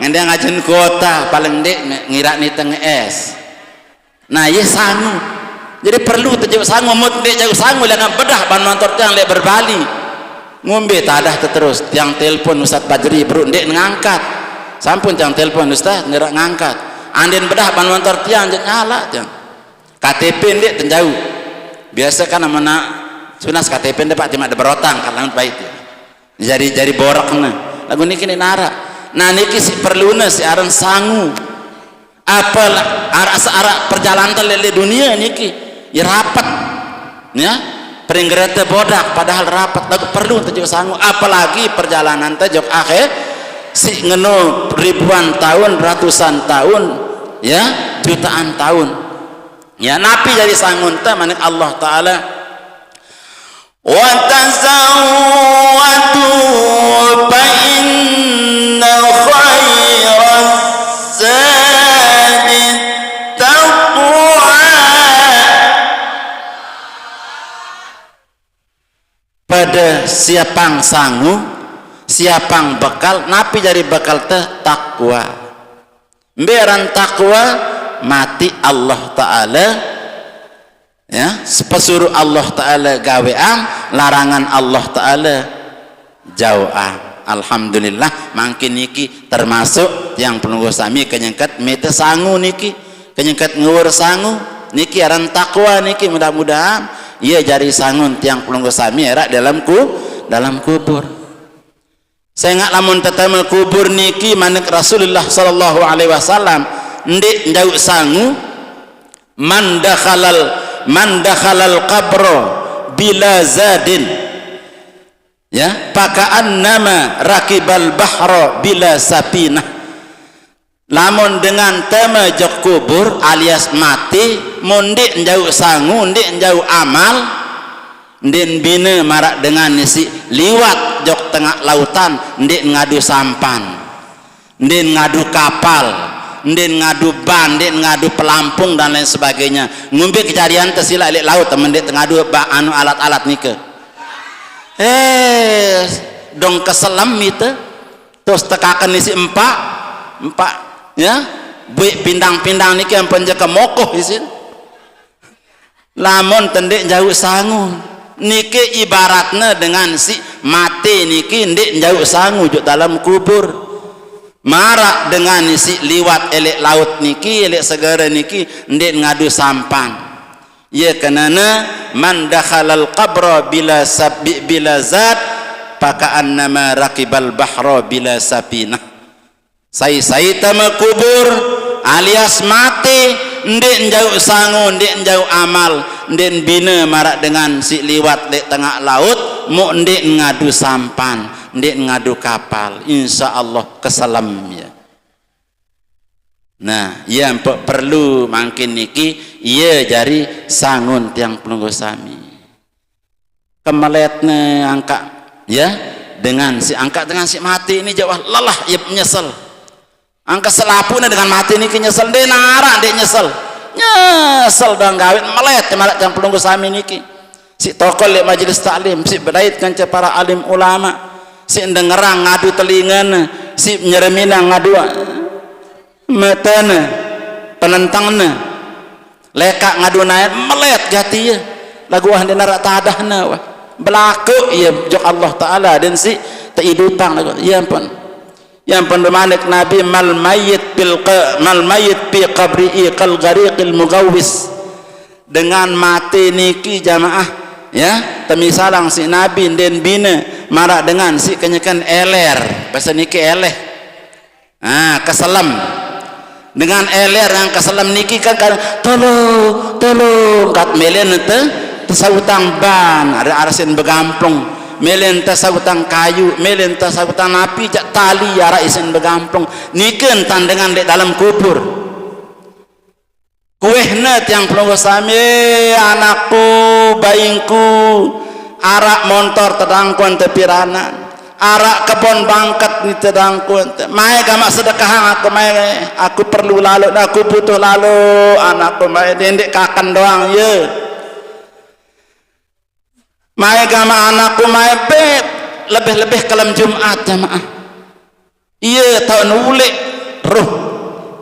Ngendeng ajin kuota, paling ndeq ne-, ngiraq niteng es. Nah, ye sangu. Jadi perlu te jauq sangu, mut ndeq jauq sangu, lengan bedah ban montor tiang leq berbali. Ngumbe tadah te terus, tiang telepon Ustaz Fajri, beruq ndeq ngangkat. Sampun tiang telepon Ustaz, ndeq araq ngangkat. Andin bedah ban montor tiang, jaq nyalaq tiang. K T P ndeq te jauq. Biase kan amen tunas K T P ndeq, Pak, timaq de berotang, kan lamun bait. Jari, jari borokne. Laguq niki ndeq naraq. Nah, niki siq perlune siq aran sangu. Ape la-, araq searaq perjalanan te leq, leq dunie niki, ye rapet. Ya, pringgerete bodak padahal rapet, laguq perlu te jok sangu, apalagi perjalanan te jok akhir, siq ngeno ribuan taun, ratusan taun, ya, jutaan taun. Ya, napi jari sangun te, manik Allah Taala, "Wa tazawwadu fa inna khairaz zadit taqwa." siapang sangu, siapang bekal, napi jari bekal teh? Takwa. Mbe aran takwa? Mati Allah Ta'ala, ya, sepesuruh Allah Ta'ala gaweang, larangan Allah Ta'ala jauhang. Alhamdulillah, mangkin niki termasuk tiang pelungguh sami kenyengket mete sangu niki, kenyengket ngewur sangu niki aran takwa niki. Mudah-mudahan ia jari sangun tiang pelungguh sami era dalam ku dalam kubur. Sengak lamun teteme kubur niki, manik Rasulullah sallallahu alaihi wasallam, ndik njauh sangu, "Man dakhalal, man dakhalal qabra bila zadin, ya, paka'annama rakibal bahra bila sapinah." Lamun dengan teme jok kubur alias mati, mun ndik njauh sangu, ndik njauh amal, ndik bine marak dengan isi liwat jok tengah lautan, ndik ngadu sampan, ndik ngadu kapal, ndik ngadu ban, ndik ngadu pelampung dan lain sebagainya. Ngumbe kejarian tesila elik laut, temen ndik tengadu ba anu alat-alat nike. Eh, dong keselem ite. Terus tekaken isi empak, empak, ya, buik pindang-pindang niki ampun jeka mokoh isin. Lamun te ndik njauh sangu, niki ibaratne dengan si mati niki ndik njauh sangu jok dalam kubur. Marak dengan si liwat elik laut niki, elik segara niki, ndik ngadu sampan. Ia kenana, "Man dakhalal qabra bila sabi-, bila zad, paka'annama rakibal bahra bila sapinah." Sai-sai teme kubur alias mati, ndik njauh sangu, ndik njauh amal, ndik bine marak dengan si liwat lek tengah laut, muk ndik ngadu sampan, ndik ngadu kapal, insya Allah keselem ya. Nah, ia empe perlu mangkin niki, ia jari sangun tiang pelungguh sami. Kemeletne angka, ya, dengan si angka dengan si mati ini jauh lelah, ia nyesel. Angka selapune dengan mati niki nyesel, ndik narak ndik nyesel. Nyesel dong gawe melet marak tiang pelungguh sami niki. Si tokol lek majelis taklim, si bedait kance para alim ulama, si ndengerang ngadu telingane, si nyeremina ngadu metene, penentengne, lekak ngadu naen, melet jati ia. Lagu wah ndik narak tadahne wah. Belaku ia jok Allah Ta'ala dan si teidutang lagu. Ya ampun. Ya ampun, bemanik Nabi, "Mal mayyit bil qa-, mal mayyit fi qabrihi kal ghariqil mughawwis." Dengan mati niki jamaah, ya, temisalang si Nabi ndik bine marak dengan si kenyeken eler. Bahasa niki eleh. Ah, keselem. Dengan eler yang keselem niki kan, kan, "Tolong, tolong," kat melen te, tesautang ban, ada arasin begamplung. Melen tesautang kayu, melen tesautang napi, jak tali arak isin begamplung. Niki entan dengan dek dalam kubur. Kuehne tiang pelungguh sami, "Anakku, baingku, arak montor tedangkun te piranan, arak kebon bangket ni tedangkun te. Mai gamak sedekahang aku, mai, aku perlu lalu, aku butuh lalu, anakku, mai dendik kaken doang, ye." Mai gamak anakku, mai beb, lebih-lebih kelem Jumat jamaah. Iya, taun ulik roh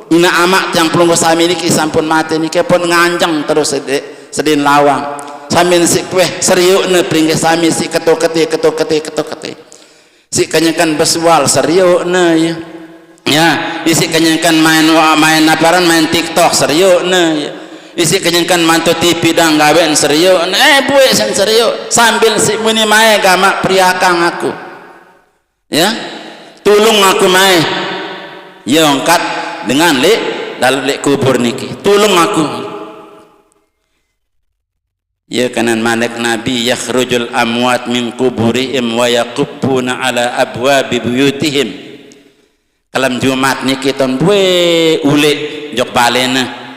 ina amak tiang pelungguh sami niki sampun mati niki pun nganjeng terus sedi-, sedin lawang. Samin si kueh seriuk ne peringgih sami si ketuk keti, ketuk keti, ketuk keti. Si kenyengkan besual seriuk ne, ya. Ya, isi kenyengkan main wa-, main aparan, main TikTok seriuk ne, ya. Isi kenyengkan mantu T V dang gawen seriuk ne, eh, buik sen seriuk. Sambil si muni mai gamak priakang aku. Ya, tulung aku mai. Ya, angkat dengan lek, dalam lek kubur niki. Tulung aku. Ya, kanan manik Nabi, "Yakhrujul amwat min kuburihim wa yaquffuna ala abwabi buyutihim." Kelem Jumat niki ton bue ulik jok balene.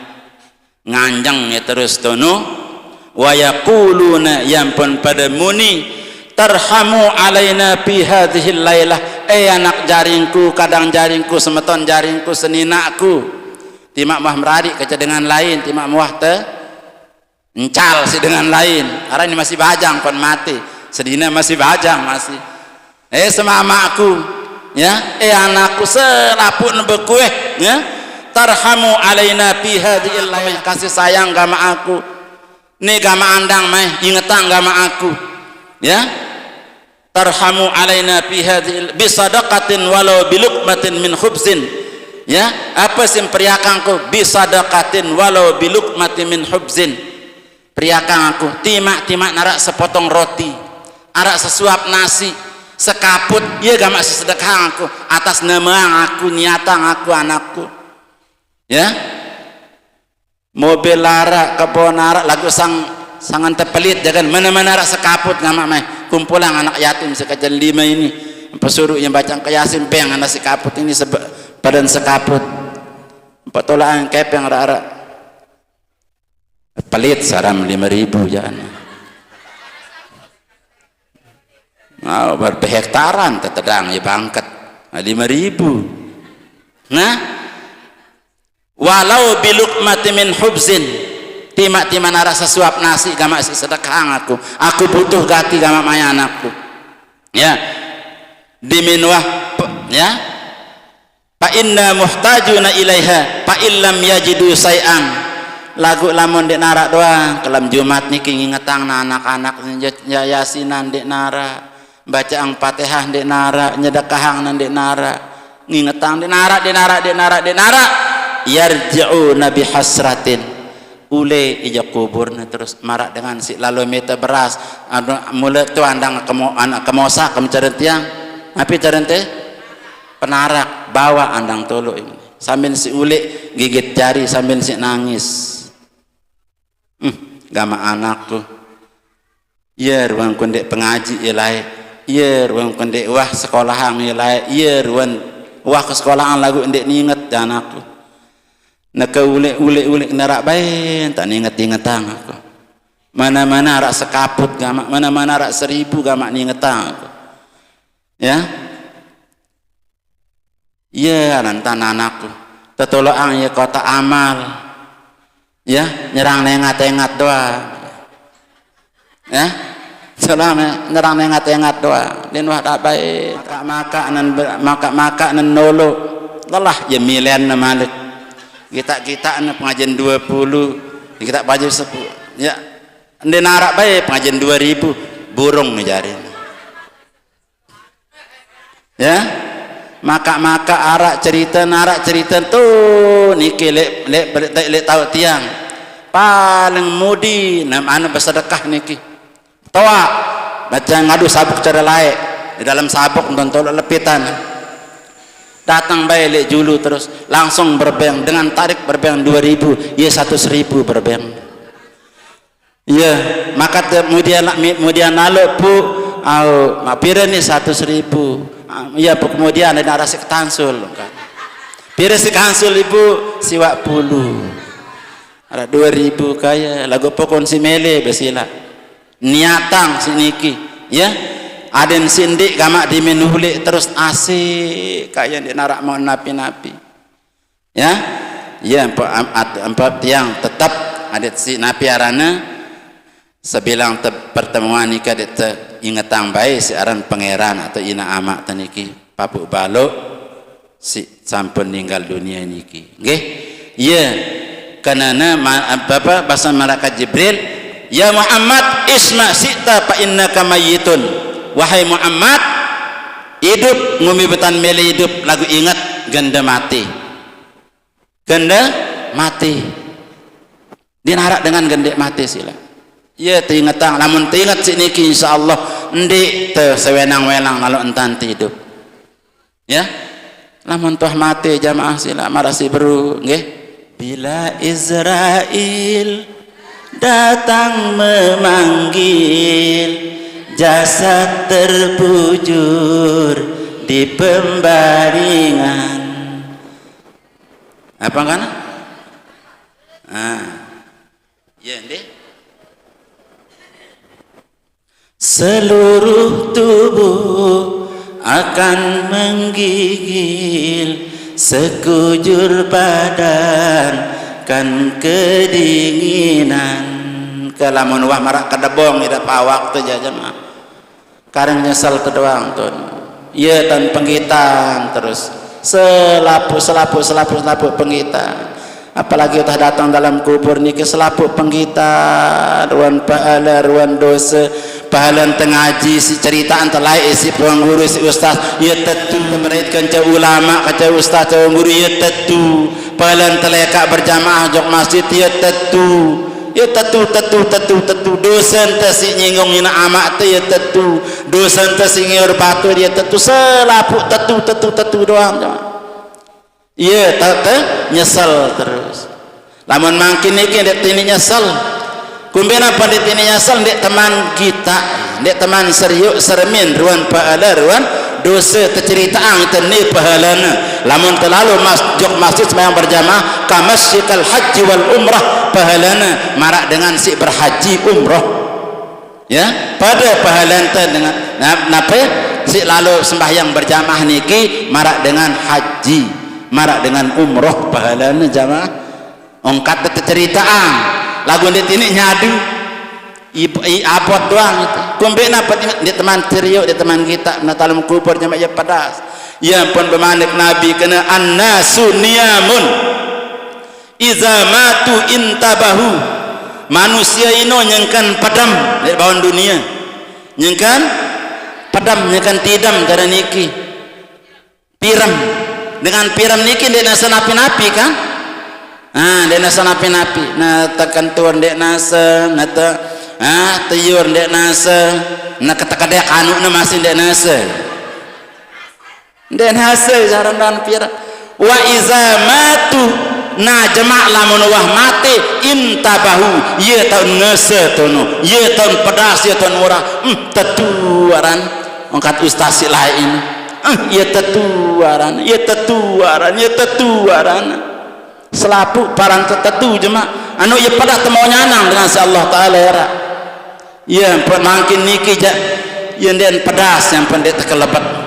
Nganjeng ya terus tono. "Wa yaquluna," yampun pada muni, "Tarhamu alaina fi hadhil lailah." Eh, anak jaringku, kadang jaringku, semeton jaringku, seninakku. Timak muah merari kece dengan lain, timak muah te encal si dengan lain. Arane masih bajang pun mati. Sedina masih bajang, masih. Eh, sama amakku, ya, eh, anakku, selaput bekueh, ya. Tarhamu alaina fi hadhil lail, kasih sayang gama aku. Ni gama andang mai, ingetang gama aku. Ya. Tarhamu alaina fi hadhil, bisadaqatin walau biluqmatin min khubzin. Ya, apa sih periakangku? Bisadaqatin walau biluqmatin min khubzin. Periakang aku, timak-timak narak sepotong roti, arak sesuap nasi, sekaput, ya gama sesedekah aku, atas nama aku, niatang aku, anakku. Ya. Mobil arak, kebon arak, lagu sang, sangan tepelit, jangan mana-mana arak sekaput gama mai. Kumpulang anak yatim sekejel lima ini. Pesuruh yang baca ke Yasin, peng anak sekaput ini sebe-, badan sekaput. Empat tolakan kepeng arak-arak. Pelit saram lima ribu, jangan. Nah, ber-, berhektaran tetedang ya bangket. Nah, lima ribu. Nah, walau biluqmati min khubzin, timak-timak narak sesuap nasi gama si sedekah aku. Aku butuh gati gama mai anakku. Ya. Diminwah pe-, ya. Fa inna muhtajuna ilaiha fa illam yajidu syai'an. Lagu lamun dek narak doang, kelam Jumat niki ngingetang na anak-anak ya-, ya-, yasinan dek narak, bacaang Fatihah dek narak, nyedekahang nan dek narak, ngingetang dek narak, dek narak, dek narak, dek narak. Yarji'u nabi hasratin. Ule ija kubur na terus marak dengan si lalu mita beras. Anu, mula tu andang kemo-, anak kemosak kemcaran tiang. Api caran teh? Penarak, bawa andang tolo ini. Sambil si ulik gigit jari sambil si nangis. Hmm, gama anakku. Iya ruang kundek pengaji ilai. Iya ruang kundek wah sekolahan ilai. Iya ruang wah ke sekolahan lagu ndek ninget dan aku. Neke ulik-ulik-ulik narak bae, tak ninget-ningetang aku. Mana-mana rak sekaput gama, mana-mana rak seribu gama ningetang aku. Ya. Iya, rentan anakku. Tetoloang ya kota amal. Ya, nyerang nengat-engat doang. Ya. Salam ya, nyerang nengat-engat doang. Din wah tak baik. Maka-maka nan ber-, maka-maka nan nolo. Lelah ya milen na malik. Kita-kita na pengajian dua puluh, kita baju sepuluh. Ya. Ndek narak baik pengajian dua ribu. Burung nih jari. Ya. Maka-maka arak cerita, narak cerita tu niki lek, lek, lek, lek tahu tiang. Paling mudi nam anu bersedekah niki. Toa baca ngadu sabuk cara lae di dalam sabuk nonton tolok lepitan. Datang bae lek julu terus langsung berbeng dengan tarik berbeng dua ribu, ya seratus ribu berbeng. Iya, maka te-, kemudian, kemudian lalu pu, au, mak pira ni seratus ribu. Ah, iya, pu kemudian ada nara sik tansul kan. Pira sik tansul ibu, siwak puluh. Ada dua ribu kaya, lagu pokon si mele besila. Niatang si niki, ya. Aden sindik gamak dimin hulik terus asik kaya di narak mau napi-napi. Ya, ya, empa, em-, at-, empa tiang tetap adat si napi arana sebilang te-, pertemuan ika adat te ingetang baik si aran pangeran atau ina amak teniki papuk balok si sampun ninggal dunia niki. Nggih. Ya, karena ma-, apa, apa bahasa malaikat Jibril, "Ya Muhammad, isma sita fa innaka mayyitun." Wahai Muhammad, hidup ngumi betan mele hidup lagu ingat ganda mati. Ganda mati. Dinarak dengan gendek mati sila. Ya, teingetang, lamun teinget si niki insyaallah ndik te sewenang-wenang lalu entan ti hidup. Ya. Lamun tuah mati jamaah sila marasi beru, nggih. Bila Israel datang memanggil, jasad terbujur di pembaringan. Apa kan? Ah. Ya, nggih. Seluruh tubuh akan menggigil, sekujur badan kan kedinginan. Kalamun wah marak kedebong ida pawak tu ja jamaah. Kareng nyesel te doang tun. Iye, tan penggitan terus. Selapuq, selapuq, selapuq, selapuq penggitan. Apalagi udah dateng dalem kubur niki selapuq penggitan, ruan pahala, ruan dose, pahalan te ngaji, siq ceritean te laeq, siq tuan guru, siq ustaz, iye tetu, mereit kance ulama, kance ustaz, tuan guru, iye tetu. Pahalan te lekaq berjamaah jok masjid, iye tetu. Iye tetu, tetu, tetu, tetu. Dosen te siq nyinggung inaq amaq te, iye tetu. Dosen te siq ngiur batur, iye tetu. Selapuq tetu, tetu, tetu doang. Iye, te-, te-, nyesel terus. Lamun mangkin niki ndeq tiniq nyesel. Kumbe napa ndeq tiniq nyesel? Ndeq teman gitaq, ndeq teman serioq seremin ruan pahala, ruan dose, teceriteang te ne pahalane. Lamun te lalo mas-, jok masjid sembahyang berjamaah, kamasyikal haji wal umrah pahalane, maraq dengan siq berhaji umroh. Ya, pade pahalante dengan, na-, nape siq lalo sembahyang berjamaah niki maraq dengan haji, maraq dengan umroh pahalane jamaah. Ongkat te teceriteang, laguq ndeq tiniq nyadu. I, i, abot doang itu. Kumbe napa ti-, ndeq teman serioq, ndeq teman gitaq, nah, dalem kubur jamaah iye pedas. Ya ampun, bemanik Nabi kene, "Annasu niyamun. Iza matu intabahu." Manusie ino nyengken pedem leq baon dunie. Nyengken pedem, nyengken tidem, jare niki. Pirem. Dengan pirem niki ndeq nase napi-napi, kan? Ah, ndeq nase napi-napi. Ne tekentur ndeq nase, ne te-, ah, teyur ndeq nase, ne ketekedek anuqne masih ndeq nase. Ndeq nase saran dan pirem. Wa iza matu, nah, jemaq lamun uwah mate, intabahu, ie taun ngese tono, ie taun pedas, ie taun murah. Hmm, tetu aran. Ongkat ustaz siq laeq ine. Eh, ie tetu aran, ie tetu aran, ie tetu aran. Selapuq paran tetetu jemaq. Anu ie pedas temau nyanang dengan siq Allah Taala eraq. Ie mpe mangkin niki jaq, ie ndeqn pedas, ie mpe ndeq tekelebet.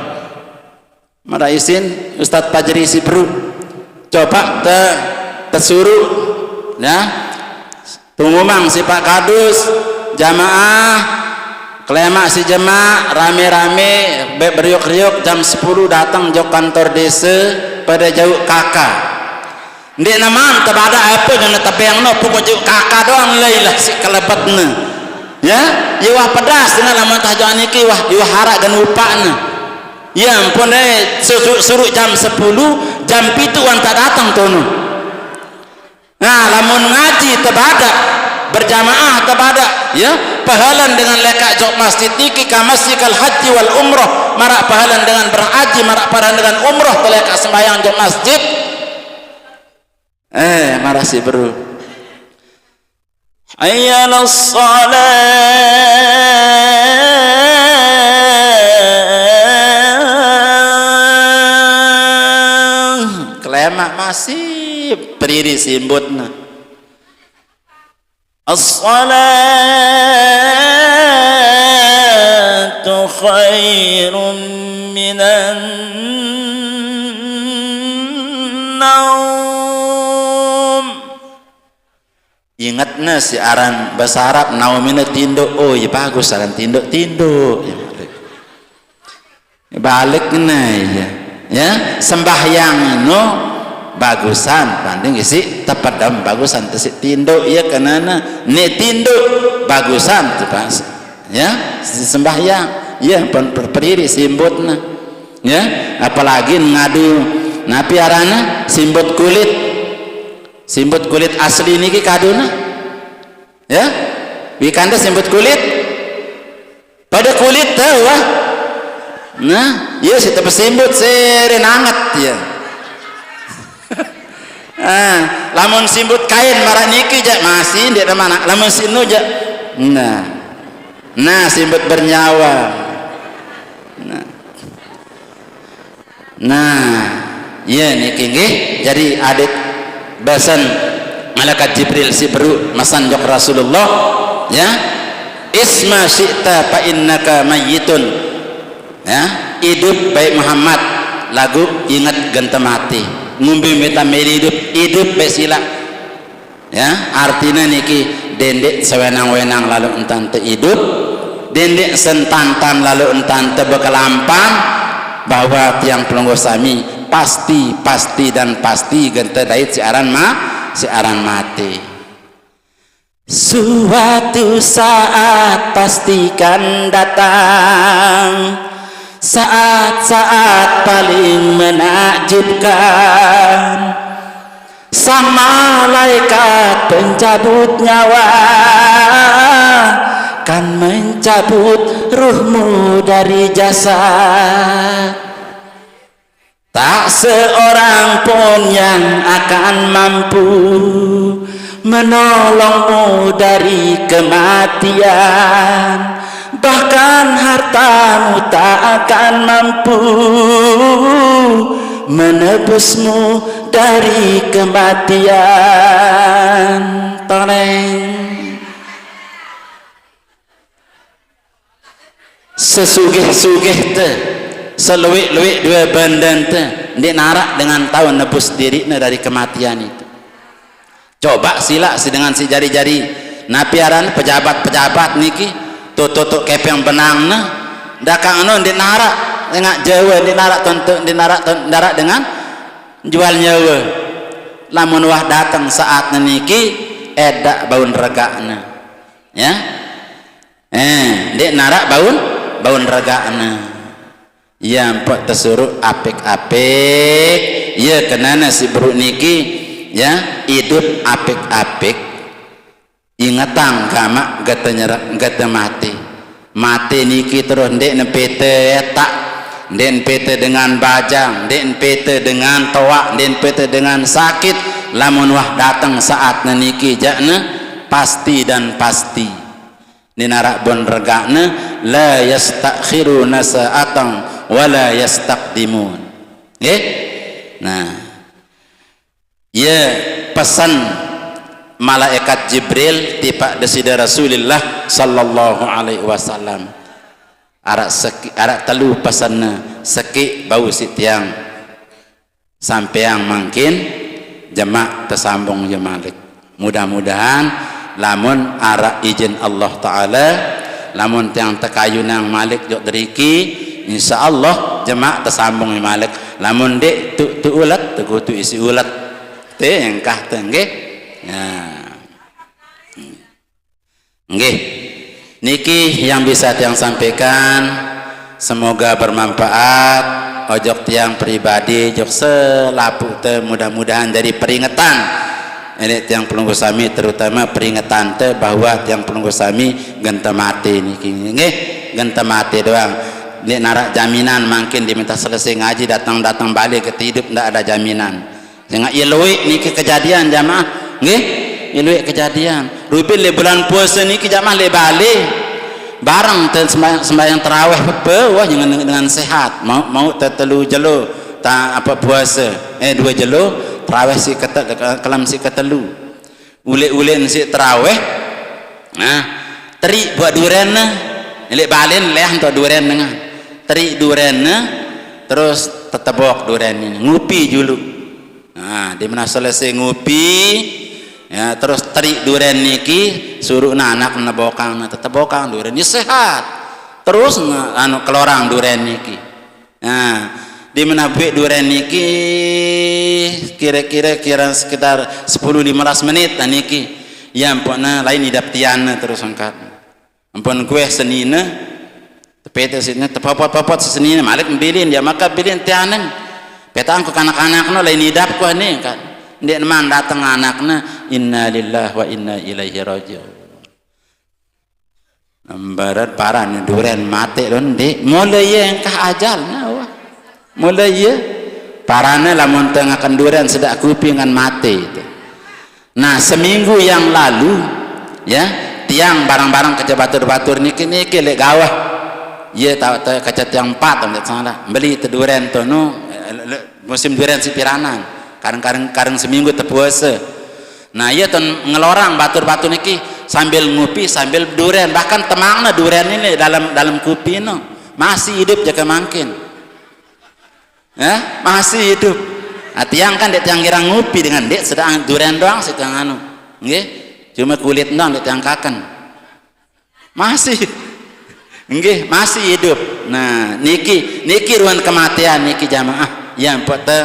Maraq isin, Ustaz Fajri siq beruq. Cobaq te-, tesuruq, ya. Tungumang siq Pak Kadus, jamaah, kelemaq siq jemaq, rame-rame, beq beriuk-riuk, jam sepulu dateng jok kantor dese, pade jauq kaka. Ndeq neman tebadaq ape ngene tebeng no, pokok jauq kaka doang, lailah siq kelebetne. Ya, ye wah pedas dengan lamun tah jauq niki, wah, ye wah araq gen upaqne. Ya ampun, eh, suruq, suruq jam sepulu, jam pituq wan tak dateng tono. Nah, lamun ngaji tebadaq, berjamaah tebadaq, ya, pahalan dengan lekaq jok masjid niki kamasyikal haji wal umroh, maraq pahalan dengan berhaji, maraq pahalan dengan umroh, telekaq sembahyang jok masjid. Eh, maraq siq beruq. Hayya 'alas shalah. Kelemaq masih periri simbutne. As-salatu khairum minan naum. Ingetne siq aran base Arab naumine tindoq. Oh, iye bagus aran tindoq, tindoq. Iye balik. Balik ne, iye. Ya, sembahyang no bagusan banding isiq tepedem, bagusan te siq tindoq, iye kenene. Neq tindoq bagusan te pas. Ya, siq sembahyang. Iye, pen-, per-, periri simbutne. Ya, apalagi ngadu napi aranne simbut kulit. Simbut kulit asli niki kadune? Ya? Wikande simbut kulit? Pade kulit te, wah. Nah, iye siq tepesimbut seren anget, ya. Ah, lamun simbut kain maraq niki jaq masih ndeq neman, lamun siq nu jaq. Nah. Nah, simbut bernyawa. Nah. Nah, iye niki nggih. Jari adeq basen malaikat Jibril siq beruq mesen jok Rasulullah, ya. "Isma syi'ta fa innaka mayyitun." Ya, idup baik Muhammad, laguq inget gen te mati. Ngumbe mbe te mele idup, idup baik silaq. Ya, artine niki dendeq sewenang-wenang lalo entan te idup, Dendeq sentantan lalo entante bekelampan bahwa tiang pelungguh sami pasti, pasti dan pasti genta dait siq aran ma-, siq aran mate. Suatu saat pastikan datang, saat-saat paling menakjubkan. Sang malaikat pencabut nyawa kan mencabut ruhmu dari jasad. Tak seorang pun yang akan mampu menolongmu dari kematian. Bahkan hartamu tak akan mampu menebusmu dari kematian. Toleng. Sesugih-sugih te, seluwik-luwik due benden te, ndeq naraq dengan tao nebus diriqne dari kematian itu. Coba silaq si dengan si jari-jari, napi aran pejabat-pejabat niki, tutuq kepeng benangne, dakang eno ndeq naraq, sengaq jewe ndeq naraq tonte-, ndeq naraq ton-, ndaraq dengan jual nyewe. Lamun wah dateng saatne niki, edaq baun regaqne. Ya. Eh, ndeq naraq baun, baun regaqne. Ie mpok tesuruq apik-apik, ie kenane siq beruq niki, ya, idup apik-apik. Ingetang gamaq gete nyere-, gete mate. Mate niki terus ndeq nepete etaq, ndeq nepete dengan bajang, ndeq nepete dengan toaq, ndeq nepete dengan sakit. Lamun wah dateng saatne niki jaqne pasti dan pasti. Ndeq naraq baun regaqne, la yastakhiruna sa'atan wa la yastaqdimun. Nggih? Nah, ie pesen malaikat Jibril tipaq Deside Rasulillah sallallahu alaihi wasallam. Araq seki-, araq telu pesenne, sekeq bau siq tiang sampeang mangkin, jemaq tesambung ie malik. Mudah-mudahan lamun araq ijin Allah Ta'ala, lamun tiang tekayunang malik jok deriki, insya Allah jemaq tesambung ie malik. Lamun ndeq, tuq-tuq ulet, tekutuq isiq ulet. Te engkah te, nggih. Nah. Nggih. Niki yang bisa tiang sampaikan, semoga bermanfaat ojok tiang pribadi, jok selapuq te, mudah-mudahan jadi peringetan. Ini tiang pelungguh sami, terutama peringetan te bahwa tiang pelungguh sami genta mate niki, nggih, genta mate doang. Ndeq naraq jaminan, mangkin diminta selesai ngaji, datang-datang balik gete idup, ndak ada jaminan. Sengaq ie lueq niki kejadian, jamaah. Nggih? Ie lueq kejadian. Rubin leq bulan puase niki, jamaah, leq bale. Bareng te sembahyang, sembahyang tarawih pepe, wah, dengan, dengan sehat. Mau, mau te telu jelo, ta-, apa, puase. Eh, due jelo, tarawih siq kete-, ke-, kelem siq ketelu. Uleq-uleq siq tarawih. Nah, teriq buaq durenne, leq balen leah ntoq duren dengan. Teriq durenne, terus tetebok duren nine. Ngupi juluq. Nah, dimenah selesai ngupi, ya, terus teriq duren niki, suruqne anak nebokang, nah, tetebokang duren, ya, sehat. Terus ne-, anu, kelorang duren niki. Nah, dimenah bueq duren niki, kire-kire, kire sekitar sepuluh lime belas menit, nah, niki. Ya, mpokne lain idap tianne terus angkat. Ampun kueh senine, tepete sine, tepopot-popot senine, malik mbilin, ya maka bilin tianeng. Petang ku kanak-kanak no lain idap kuah ni, kan. Ndeq neman dateng anakne, innalillahi wa inna ilaihi raji'un. Embarat parane duren mate lo ndeq, mule ie engkah ajal, nah, wah. Mule ie, parane lamun tengaken duren sedaq kupi ngan mate itu. Nah, seminggu yang lalu, ya, tiang bareng-bareng kece batur-batur niki, niki leq gawah. Ye, ta-, te-, kece tiang empat, ndeq salah. Beli te duren tono, eh, le-, le-, musim duren siq piranan. Kareng-kareng, kareng seminggu tepuase. Nah, ye ton ngelorang batur-batur niki sambil ngupi, sambil duren. Bahkan temangne duren ini dalem, dalem kupi no. Masih idup jage mangkin. Ya, masih idup. Nah, tiang kan ndeq tiang kira ngupi dengan ndeq, sedang duren doang siq tiang anu. Nggih. Cuma kulit doang ndeq tiang kaken. Masih. Nggih, masih hidup. Nah, niki, niki ruan kematian niki jamaah. Ya, mpok te,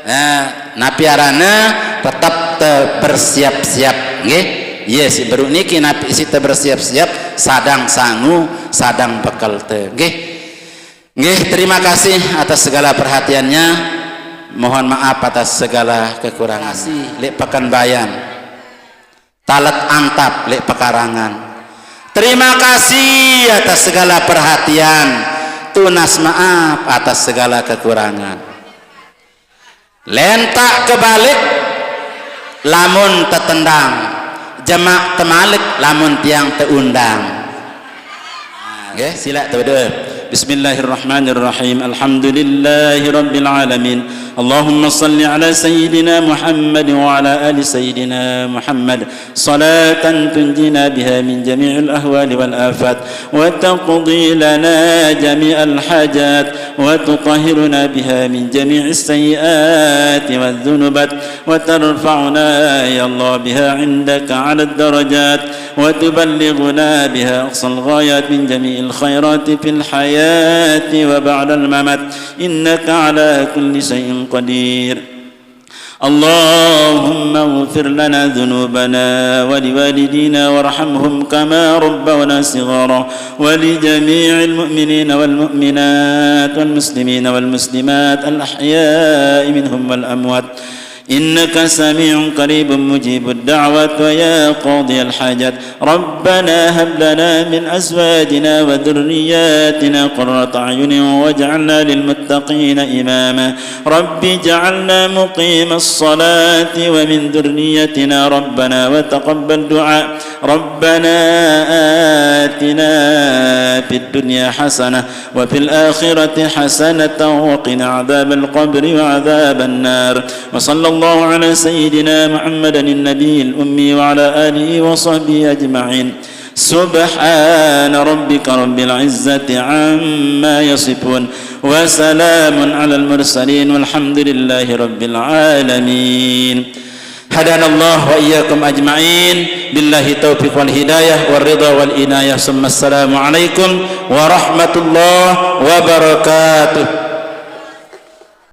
eh, napi arane tetap te bersiap-siap. Nggih. Iya, si beru niki napi si te bersiap-siap, sadang sangu, sadang bekel te. Nggih. Nggih, terima kasih atas segala perhatiannya. Mohon maaf atas segala kekurangan. Lek Pekanbayan. Talet Antap, lek Pekarangan. Terima kasih atas segala perhatian. Tunas maaf atas segala kekurangan. Lentak kebalik, lamun tetendang. Jemak temalik, lamun tiang teundang. Nggih, sila berdoa. Bismillahirrahmanirrahim. Alhamdulillahirabbil alamin. Allahumma salli ala sayyidina Muhammad wa ala ali sayyidina Muhammad. Salatan tunjina biha min jami'il ahwali wal afat. Wa taqdi lana jami'al hajat. Wa tutahhiruna biha min jami'is sayyiati wadh dhunubat. Wa tarfa'una, ya Allah, biha indaka ala darajat. Wa tuballighuna biha aqsal ghayat min jami'il khairati fil hayati wa ba'dal mamat. Innaka ala kulli shay'in qadir. اللهم اغفر لنا ذنوبنا ولوالدينا وارحمهم كما ربونا صغارا ولجميع المؤمنين والمؤمنات والمسلمين والمسلمات الأحياء منهم والأموات إنك سميع قريب مجيب الدعوات ويا قاضي الحاجات ربنا هب لنا من أزواجنا وذرياتنا قرة أعين واجعلنا للمتقين إماما رب اجعلنا مقيم الصلاة ومن ذريتنا ربنا وتقبل دعاء ربنا آتنا في الدنيا حسنة وفي الآخرة حسنة وقنا عذاب القبر وعذاب النار وصلى الله على سيدنا محمد النبي الأمي وعلى آله وصحبه أجمعين سبحان ربك رب العزة عما يصفون وسلام على المرسلين والحمد لله رب العالمين. هدانا الله وإياكم أجمعين. بالله التوفيق والهداية والرضا والعناية. ثم السلام عليكم ورحمة الله وبركاته.